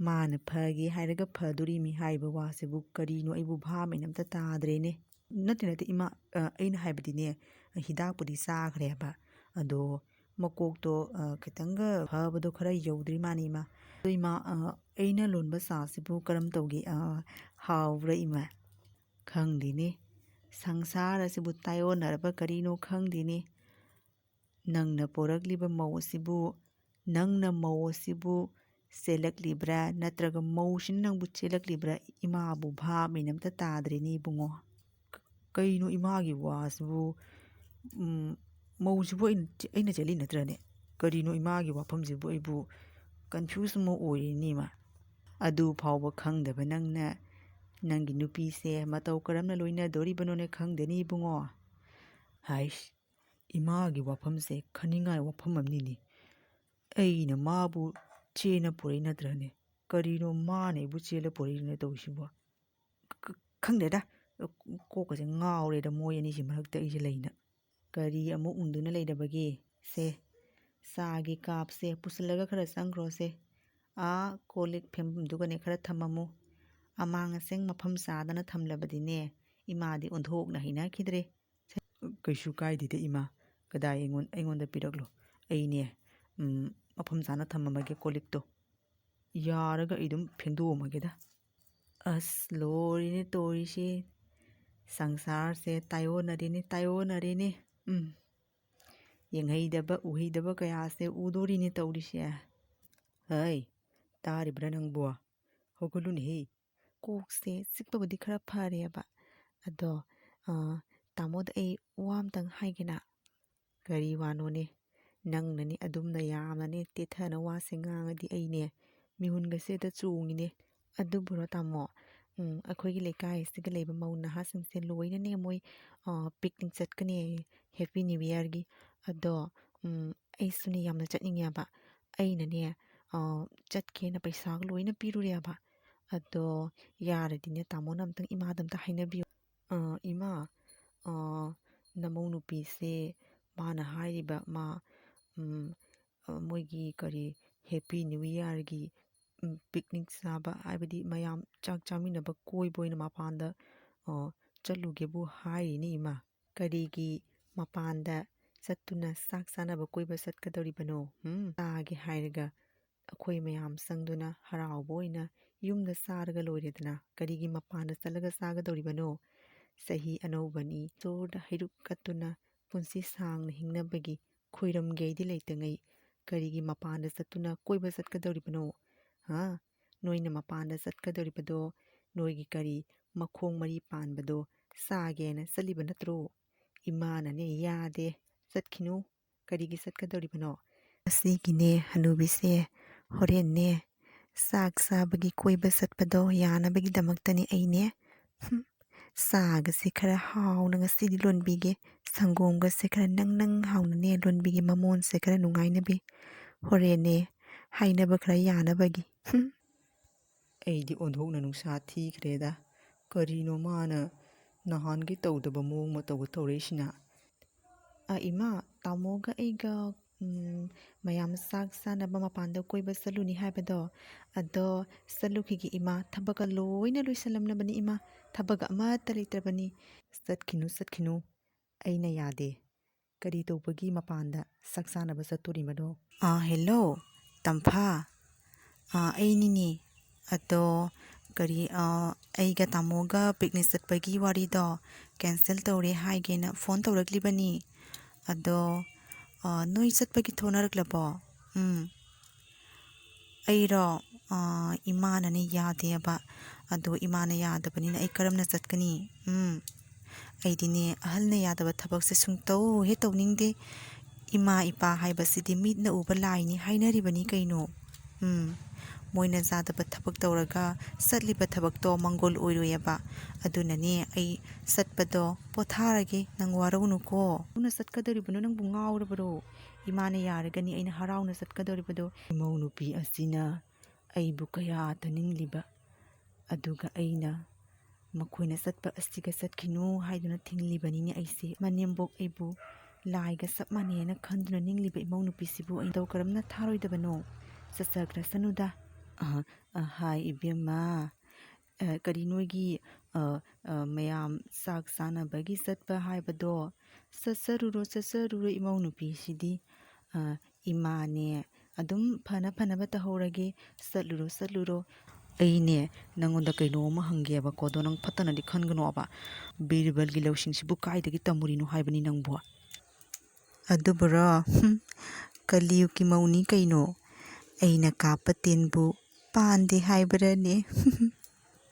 ꯃꯥꯅ ꯐꯒꯦ ꯍꯥꯏꯔꯒ ꯐꯗꯣꯔꯤꯃꯤ ꯍꯥꯏꯕ ꯋꯥꯁꯤꯕꯨ ꯀꯔꯤꯅꯣ? ꯑꯩꯕꯨ ꯚꯥꯞ ꯃꯦꯟ ꯑꯝꯇ ꯇꯥꯗ꯭ꯔꯦꯅꯦ꯫ ꯅꯠꯇꯦ, ꯅꯠꯇꯦ, ꯏꯃꯥ, ꯑ, ꯑꯩꯅ ꯍꯥꯏꯕꯗꯤꯅꯦ, ꯍꯤꯗꯥꯛꯄꯨꯗꯤ ꯆꯥꯈ꯭ꯔꯦꯕ, ꯑꯗꯣ ꯃꯀꯣꯛꯇꯣ, ꯑ, ꯈꯤꯇꯪꯒ ꯐꯕꯗꯣ ꯈꯔ ꯌꯧꯗ꯭ꯔꯤ ꯃꯥꯅꯤ, ꯏꯃꯥ꯫ ꯑꯗꯣ ꯏꯃꯥ, ꯑ, ꯑꯩꯅ ꯂꯣꯟꯕ ꯆꯥꯁꯤꯕꯨ ꯀꯔꯝ ꯇꯧꯒꯦ? ꯑ, ꯍꯥꯎꯕ꯭ꯔꯥ, ꯏꯃꯥ? ꯈꯪꯗꯦꯅꯦ, ꯁꯪꯁꯥꯔ ꯑꯁꯤꯕꯨ ꯇꯥꯏꯑꯣꯟꯅꯔꯕ ꯀꯔꯤꯅꯣ ꯈꯪꯗꯦꯅꯦ꯫ ꯅꯪꯅ ꯄꯣꯔꯛꯂꯤꯕ ꯃꯧ ꯑꯁꯤꯕꯨ, ꯅꯪꯅ ꯃꯧ ꯑꯁꯤꯕꯨ ꯆꯦꯜꯂꯛꯂꯤꯕ꯭ꯔꯥ, ꯅꯠꯇ꯭ꯔꯒ ꯃꯧꯁꯤꯅ ꯅꯪꯕꯨ ꯆꯦꯜꯂꯛꯂꯤꯕ꯭ꯔꯥ? ꯏꯃꯥꯕꯨ ꯚꯥꯞ ꯃꯦꯟ ꯑꯝꯇ ꯇꯥꯗ꯭ꯔꯦꯅꯦ, ꯏꯕꯨꯡꯉꯣ꯫ ꯀ-, ꯀꯩꯅꯣ ꯏꯃꯥꯒꯤ ꯋꯥꯁꯤꯕꯨ? ꯎꯝ, ꯃꯧꯁꯤꯕꯨ ꯑꯩꯅ ꯆꯦ-, ꯑꯩꯅ ꯆꯦꯜꯂꯤ ꯅꯠꯇ꯭ꯔꯅꯦ? ꯀꯔꯤꯅꯣ ꯏꯃꯥꯒꯤ ꯋꯥꯐꯝꯁꯤꯕꯨ? ꯑꯩꯕꯨ confuse ꯑꯃ ꯑꯣꯏꯔꯦꯅꯦ, ꯏꯃꯥ꯫ ꯑꯗꯨ ꯐꯥꯎꯕ ꯈꯪꯗꯕ ꯅꯪꯅ ꯅꯪꯒꯤ ꯅꯨꯄꯤꯁꯦ ꯃꯇꯧ ꯀꯔꯝꯅ ꯂꯣꯏꯅꯗꯣꯔꯤꯕꯅꯣꯅꯦ ꯈꯪꯗꯦꯅꯦ, ꯏꯕꯨꯡꯉꯣ꯫ ꯍꯥꯏꯁ, ꯏꯃꯥꯒꯤ ꯋꯥꯐꯝꯁꯦ ꯈꯟꯅꯤꯡꯉꯥꯏ ꯋꯥꯐꯝ ꯑꯃꯅꯤꯅꯦ꯫ ꯑꯩꯅ ꯃꯥꯕꯨ ꯆꯦꯅ ꯄꯨꯔꯛꯏ ꯅꯠꯇ꯭ꯔꯅꯦ? ꯀꯔꯤꯅꯣ ꯃꯥꯅ ꯑꯩꯕꯨ ꯆꯦꯜꯂ ꯄꯨꯔꯛꯏꯅ ꯇꯧꯔꯤꯁꯤꯕꯣ? ꯈ-, ꯈꯪꯗꯦꯗ, ꯀꯣꯛꯀꯁꯦ ꯉꯥꯎꯔꯦꯗ ꯃꯣꯏ ꯑꯅꯤꯁꯤ ꯃꯔꯛꯇ ꯑꯩꯁꯦ ꯂꯩꯅ꯫ ꯀꯔꯤ ꯑꯃꯨꯛ ꯎꯪꯗꯨꯅ ꯂꯩꯔꯕꯒꯦ? ꯁꯦ, ꯆꯥꯒꯤ ꯀꯥꯞꯁꯦ ꯄꯨꯁꯤꯜꯂꯒ ꯈꯔ ꯆꯪꯈ꯭ꯔꯣꯁꯦ꯫ ꯑꯥ, ꯀꯣꯜ ꯂꯤꯛ ꯐꯦꯡꯐꯝꯗꯨꯒꯅꯦ ꯈꯔ ꯊꯝꯃꯝꯃꯨ꯫ ꯑꯃꯥꯡ ꯑꯁꯦꯡ ꯃꯐꯝ ꯆꯥꯗꯅ ꯊꯝꯂꯕꯗꯤꯅꯦ, ꯏꯃꯥꯗꯤ ꯑꯣꯟꯊꯣꯛꯅ ꯍꯩꯅꯈꯤꯗ꯭ꯔꯦ꯫ ꯀꯩꯁꯨ ꯀꯥꯏꯗꯦꯗ, ꯏꯃꯥ꯫ ꯀꯗꯥꯏ ꯑꯩꯉꯣꯟ-, ꯑꯩꯉꯣꯟꯗ ꯄꯤꯔꯛꯂꯣ꯫ ꯑꯩꯅꯦ, ꯎꯝ, ꯃꯐꯝ ꯆꯥꯅ ꯊꯝꯃꯝꯃꯒꯦ ꯀꯣꯜ ꯂꯤꯛꯇꯣ꯫ ꯌꯥꯔꯒ ꯑꯩ ꯑꯗꯨꯝ ꯐꯦꯡꯗꯣꯛꯑꯝꯃꯒꯦꯗ꯫ ꯑꯁ, ꯂꯣꯏꯔꯦꯅꯦ ꯇꯧꯔꯤꯁꯦ꯫ ꯁꯪꯁꯥꯔꯁꯦ ꯇꯥꯏꯑꯣꯟꯅꯔꯦꯅꯦ, ꯇꯥꯏꯑꯣꯟꯅꯔꯦꯅꯦ꯫ ꯎꯝ꯫ ꯌꯦꯡꯍꯩꯗꯕ, ꯎꯍꯩꯗꯕ ꯀꯌꯥꯁꯦ ꯎꯗꯣꯔꯤꯅꯦ ꯇꯧꯔꯤꯁꯦ꯫ ꯍꯩ, ꯇꯥꯔꯤꯕ꯭ꯔꯥ ꯅꯪꯕꯣ? ꯍꯧꯒꯠꯂꯨꯅꯦꯍꯦ꯫ ꯀꯣꯛꯁꯦ ꯆꯤꯛꯄꯕꯨꯗꯤ ꯈꯔ ꯐꯔꯦꯕ꯫ ꯑꯗꯣ, ꯑ, ꯇꯥꯃꯣꯗ ꯑꯩ ꯋꯥ ꯑꯝꯇꯪ ꯍꯥꯏꯒꯦꯅ꯫ ꯀꯔꯤ ꯋꯥꯅꯣꯅꯦ? ꯅꯪꯅꯅꯦ ꯑꯗꯨꯝꯅ ꯌꯥꯝꯅꯅꯦ ꯇꯦꯊꯅ ꯋꯥꯁꯦ ꯉꯥꯡꯉꯗꯤ ꯑꯩꯅꯦ ꯃꯤꯍꯨꯟꯒꯁꯦ ꯍꯦꯛꯇ ꯆꯣꯡꯉꯤꯅꯦ꯫ ꯑꯗꯨꯕꯨꯔꯣ ꯇꯥꯃꯣ? ꯎꯝ, ꯑꯩꯈꯣꯏꯒꯤ ꯂꯩꯀꯥꯏꯁꯤꯗ ꯂꯩꯕ ꯃꯧ ꯅꯍꯥꯁꯤꯡꯁꯦ ꯂꯣꯏꯅꯅꯦ ꯃꯣꯏ, ꯑ, picnic ꯆꯠꯀꯅꯤ ꯍꯥꯏꯌꯦ, Happy New Yearꯒꯤ꯫ ꯑꯗꯣ, ꯎꯝ, ꯑꯩꯁꯨꯅꯦ ꯌꯥꯝꯅ ꯆꯠꯅꯤꯡꯉꯦꯕ꯫ ꯑꯩꯅꯅꯦ, ꯑ, ꯆꯠꯀꯦꯅ ꯄꯩꯁꯥꯒ ꯂꯣꯏꯅ ꯄꯤꯔꯨꯔꯦꯕ꯫ ꯑꯗꯣ ꯌꯥꯔꯗꯤꯅꯦ ꯇꯥꯃꯣꯅ ꯑꯝꯇꯪ ꯏꯃꯥꯗ ꯑꯝꯇ ꯍꯥꯏꯅꯕꯤꯌꯨ꯫ ꯑ, ꯏꯃꯥ, ꯑ, ꯅꯃꯧ ꯅꯨꯄꯤꯁꯦ ꯃꯥꯅ ꯍꯥꯏꯔꯤꯕ ꯃꯥ, ꯎꯝ, ꯑ, ꯃꯣꯏꯒꯤ ꯀꯔꯤ Happy New Yearꯒꯤ ꯎꯝ, ꯄꯤꯛꯅꯤꯛ ꯆꯥꯕ, ꯍꯥꯏꯕꯗꯤ ꯃꯌꯥꯝ ꯆꯥꯛ ꯆꯥꯃꯤꯟꯅꯕ ꯀꯣꯏꯕ ꯑꯣꯏꯅ ꯃꯄꯥꯟꯗ, ꯑ, ꯆꯠꯂꯨꯒꯦꯕꯨ ꯍꯥꯏꯔꯤꯅꯤ ꯏꯃꯥ꯫ ꯀꯔꯤꯒꯤ ꯃꯄꯥꯟꯗ ꯆꯠꯇꯨꯅ ꯆꯥꯛ ꯆꯥꯅꯕ ꯀꯣꯏꯕ ꯆꯠꯀꯗꯧꯔꯤꯕꯅꯣ? ꯎꯝ, ꯆꯥꯒꯦ ꯍꯥꯏꯔꯒ ꯑꯩꯈꯣꯏ ꯃꯌꯥꯝ ꯆꯪꯗꯨꯅ ꯍꯔꯥꯎꯕ ꯑꯣꯏꯅ ꯌꯨꯝꯗ ꯆꯥꯔꯒ ꯂꯣꯏꯔꯦꯗꯅ꯫ ꯀꯔꯤꯒꯤ ꯃꯄꯥꯟꯗ ꯆꯠꯂꯒ ꯆꯥꯒꯗꯧꯔꯤꯕꯅꯣ? ꯆꯍꯤ ꯑꯅꯧꯕꯅꯤ, ꯁꯣꯔꯗ ꯍꯩꯔꯨꯛ ꯀꯠꯇꯨꯅ ꯄꯨꯟꯁꯤ ꯁꯥꯡꯅ ꯍꯤꯡꯅꯕꯒꯤ ꯈꯣꯏꯔꯝꯒꯦꯗꯤ ꯂꯩꯇꯉꯩ ꯀꯔꯤꯒꯤ ꯃꯄꯥꯟꯗ ꯆꯠꯇꯨꯅ ꯀꯣꯏꯕ ꯆꯠꯀꯗꯧꯔꯤꯕꯅꯣ? ꯍꯥ? ꯅꯣꯏꯅ ꯃꯄꯥꯟꯗ ꯆꯠꯀꯗꯧꯔꯤꯕꯗꯣ ꯅꯣꯏꯒꯤ ꯀꯔꯤ ꯃꯈꯣꯡ ꯃꯔꯤ ꯄꯥꯟꯕꯗꯣ ꯆꯥꯒꯦꯅ ꯆꯠꯂꯤꯕ ꯅꯠꯇ꯭ꯔꯣ? ꯏꯃꯥꯅꯅꯦ ꯌꯥꯗꯦ, ꯆꯠꯈꯤꯅꯨ꯫ ꯀꯔꯤꯒꯤ ꯆꯠꯀꯗꯧꯔꯤꯕꯅꯣ? ꯑꯁꯤꯒꯤꯅꯦ ꯍꯅꯨꯕꯤꯁꯦ ꯍꯣꯔꯦꯟꯅꯦ ꯆꯥꯛ ꯆꯥꯕꯒꯤ ꯀꯣꯏꯕ ꯆꯠꯄꯗꯣ ꯌꯥꯅꯕꯒꯤꯗꯃꯛꯇꯅꯦ ꯑꯩꯅꯦ, ꯍꯨꯝ, ꯆꯥꯒꯁꯦ ꯈꯔ ꯍꯥꯎꯅ ꯉꯁꯤꯗꯤ ꯂꯣꯟꯕꯤꯒꯦ, ꯁꯪꯒꯣꯝꯒꯁꯦ ꯈꯔ ꯅꯪ ꯅꯪ ꯍꯥꯎꯅꯅꯦ ꯂꯣꯟꯕꯤꯒꯦ, ꯃꯃꯣꯟꯁꯦ ꯈꯔ ꯅꯨꯡꯉꯥꯏꯅꯕꯤ, ꯍꯣꯔꯦꯟꯅꯦ ꯍꯥꯏꯅꯕ ꯈꯔ ꯌꯥꯅꯕꯒꯤ꯫ ꯍꯨꯝ꯫ ꯑꯩꯗꯤ ꯑꯣꯟꯊꯣꯛꯅ ꯅꯨꯡꯁꯥ ꯊꯤꯈ꯭ꯔꯦꯗ꯫ ꯀꯔꯤꯅꯣ ꯃꯥꯅ ꯅꯍꯥꯟꯒꯤ ꯇꯧꯗꯕ ꯃꯑꯣꯡ ꯃꯇꯧꯒ ꯇꯧꯔꯛꯏꯁꯤꯅ? ꯑ, ꯏꯃꯥ, ꯇꯥꯃꯣꯒ ꯑꯩꯒ, ꯎꯝ, ꯃꯌꯥꯝ ꯆꯥꯛ ꯆꯥꯅꯕ ꯃꯄꯥꯟꯗ ꯀꯣꯏꯕ ꯆꯠꯂꯨꯅꯤ ꯍꯥꯏꯕꯗꯣ, ꯑꯗꯣ ꯆꯠꯂꯨꯈꯤꯒꯦ ꯏꯃꯥ, ꯊꯕꯛꯀ ꯂꯣꯏꯅ ꯂꯣꯏꯁꯜꯂꯝꯂꯕꯅꯤ ꯏꯃꯥ, ꯊꯕꯛ ꯑꯃꯠꯇ ꯂꯩꯇ꯭ꯔꯕꯅꯤ꯫ ꯆꯠꯈꯤꯅꯨ, ꯆꯠꯈꯤꯅꯨ, ꯑꯩꯅ ꯌꯥꯗꯦ꯫ ꯀꯔꯤ ꯇꯧꯕꯒꯤ ꯃꯄꯥꯟꯗ ꯆꯥꯛ ꯆꯥꯅꯕ ꯆꯠꯇꯣꯔꯤꯕꯅꯣ? ꯑꯥ, ꯍꯦꯜꯂꯣ, ꯇꯝꯐꯥ꯫ ꯑꯥ, ꯑꯩꯅꯤꯅꯦ꯫ ꯑꯗꯣ ꯀꯔꯤ, ꯑꯥ, ꯑꯩꯒ ꯇꯥꯃꯣꯒ ꯄꯤꯛꯅꯤꯛ ꯆꯠꯄꯒꯤ ꯋꯥꯔꯤꯗꯣ ꯀꯦꯟꯁꯦꯜ ꯇꯧꯔꯦ ꯍꯥꯏꯒꯦꯅ ꯐꯣꯟ ꯇꯧꯔꯛꯂꯤꯕꯅꯤ꯫ ꯑꯗꯣ, ꯑꯥ, ꯅꯣꯏ ꯆꯠꯄꯒꯤ ꯊꯣꯛꯅꯔꯛꯂꯕꯣ? ꯎꯝ꯫ ꯑꯩꯔꯣ? ꯑꯥ, ꯏꯃꯥꯅꯅꯦ ꯌꯥꯗꯦꯕ꯫ ꯑꯗꯣ ꯏꯃꯥꯅ ꯌꯥꯗꯕꯅꯤꯅ ꯑꯩ ꯀꯔꯝꯅ ꯆꯠꯀꯅꯤ? ꯎꯝ꯫ ꯑꯩꯗꯤꯅꯦ, ꯑꯍꯜꯅ ꯌꯥꯗꯕ ꯊꯕꯛꯁꯦ ꯁꯨꯡꯇꯧ ꯍꯦꯛ ꯇꯧꯅꯤꯡꯗꯦ꯫ ꯏꯃꯥ ꯏꯄꯥ ꯍꯥꯏꯕꯁꯤꯗꯤ ꯃꯤꯠꯅ ꯎꯕ ꯂꯥꯏꯅꯤ ꯍꯥꯏꯅꯔꯤꯕꯅꯤ ꯀꯩꯅꯣ꯫ ꯎꯝ꯫ ꯃꯣꯏꯅ ꯌꯥꯗꯕ ꯊꯕꯛ ꯇꯧꯔꯒ ꯆꯠꯂꯤꯕ ꯊꯕꯛꯇꯣ ꯃꯪꯒꯣꯜ ꯑꯣꯏꯔꯣꯏꯑꯕ꯫ ꯑꯗꯨꯅꯅꯦ ꯑꯩ ꯆꯠꯄꯗꯣ ꯄꯣꯊꯥꯔꯒꯦ, ꯅꯪ ꯋꯥꯔꯧꯅꯨꯀꯣ꯫ ꯀꯔꯝꯅ ꯆꯠꯀꯗꯧꯔꯤꯕꯅꯣ? ꯅꯪꯕꯨ ꯉꯥꯎꯔꯕꯔꯣ? ꯏꯃꯥꯅ ꯌꯥꯔꯒꯅꯤ ꯑꯩꯅ ꯍꯔꯥꯎꯅ ꯆꯠꯀꯗꯧꯔꯤꯕꯗꯣ꯫ ꯏꯃꯧ ꯅꯨꯄꯤ ꯑꯁꯤꯅ ꯑꯩꯕꯨ ꯀꯌꯥ ꯇꯥꯅꯤꯡꯂꯤꯕ, ꯑꯗꯨꯒ ꯑꯩꯅ ꯃꯈꯣꯏꯅ ꯆꯠꯄ ꯑꯁꯤꯒ ꯆꯠꯈꯤꯅꯨ ꯍꯥꯏꯗꯨꯅ ꯊꯤꯡꯂꯤꯕꯅꯤꯅꯦ ꯑꯩꯁꯦ꯫ ꯃꯅꯦꯝꯕꯣꯛ ꯑꯩꯕꯨ ꯂꯥꯏꯒ ꯆꯞ ꯃꯥꯟꯅꯩꯅ ꯈꯟꯗꯨꯅ ꯅꯤꯡꯂꯤꯕ ꯏꯃꯧ ꯅꯨꯄꯤꯁꯤꯕꯨ ꯑꯩ ꯃꯇꯧ ꯀꯔꯝꯅ ꯊꯥꯔꯣꯏꯗꯕꯅꯣ? ꯆꯠꯆꯈ꯭ꯔꯁꯅꯨꯗ꯫ ꯑ, ꯑ, ꯍꯥꯏ ꯏꯕꯦꯝꯃ, ꯑ, ꯀꯔꯤ ꯅꯣꯏꯒꯤ, ꯑ, ꯑ, ꯃꯌꯥꯝ ꯆꯥꯛ ꯆꯥꯅꯕꯒꯤ ꯆꯠꯄ ꯍꯥꯏꯕꯗꯣ? ꯆꯠꯆꯔꯨꯔꯣ, ꯆꯠꯆꯔꯨꯔꯣ, ꯏꯃꯧ ꯅꯨꯄꯤꯁꯤꯗꯤ꯫ ꯑ, ꯏꯃꯥꯅꯦ, ꯑꯗꯨꯝ ꯐꯅ ꯐꯅꯕ ꯇꯧꯍꯧꯔꯒꯦ, ꯆꯠꯂꯨꯔꯣ, ꯆꯠꯂꯨꯔꯣ꯫ ꯑꯩꯅꯦ, ꯅꯪꯉꯣꯟꯗ ꯀꯩꯅꯣꯝꯃ ꯍꯪꯒꯦꯕꯀꯣ, ꯑꯗꯣ ꯅꯪ ꯐꯠꯇꯅꯗꯤ ꯈꯟꯒꯅꯣꯕ꯫ ꯕꯤꯔꯕꯜꯒꯤ ꯂꯧꯁꯤꯡꯁꯤꯕꯨ ꯀꯥꯏꯗꯒꯤ ꯇꯝꯃꯨꯔꯤꯅꯣ ꯍꯥꯏꯕꯅꯤ ꯅꯪꯕꯨ? ꯑꯗꯨꯕꯨꯔꯣ? ꯍꯨꯝ, ꯀꯂꯤꯌꯨꯒꯤ ꯃꯧꯅꯤ ꯀꯩꯅꯣ꯫ ꯑꯩꯅ ꯀꯥꯞꯄ ꯇꯤꯟꯕꯨ ꯄꯥꯟꯗꯦ ꯍꯥꯏꯕꯔꯅꯦ?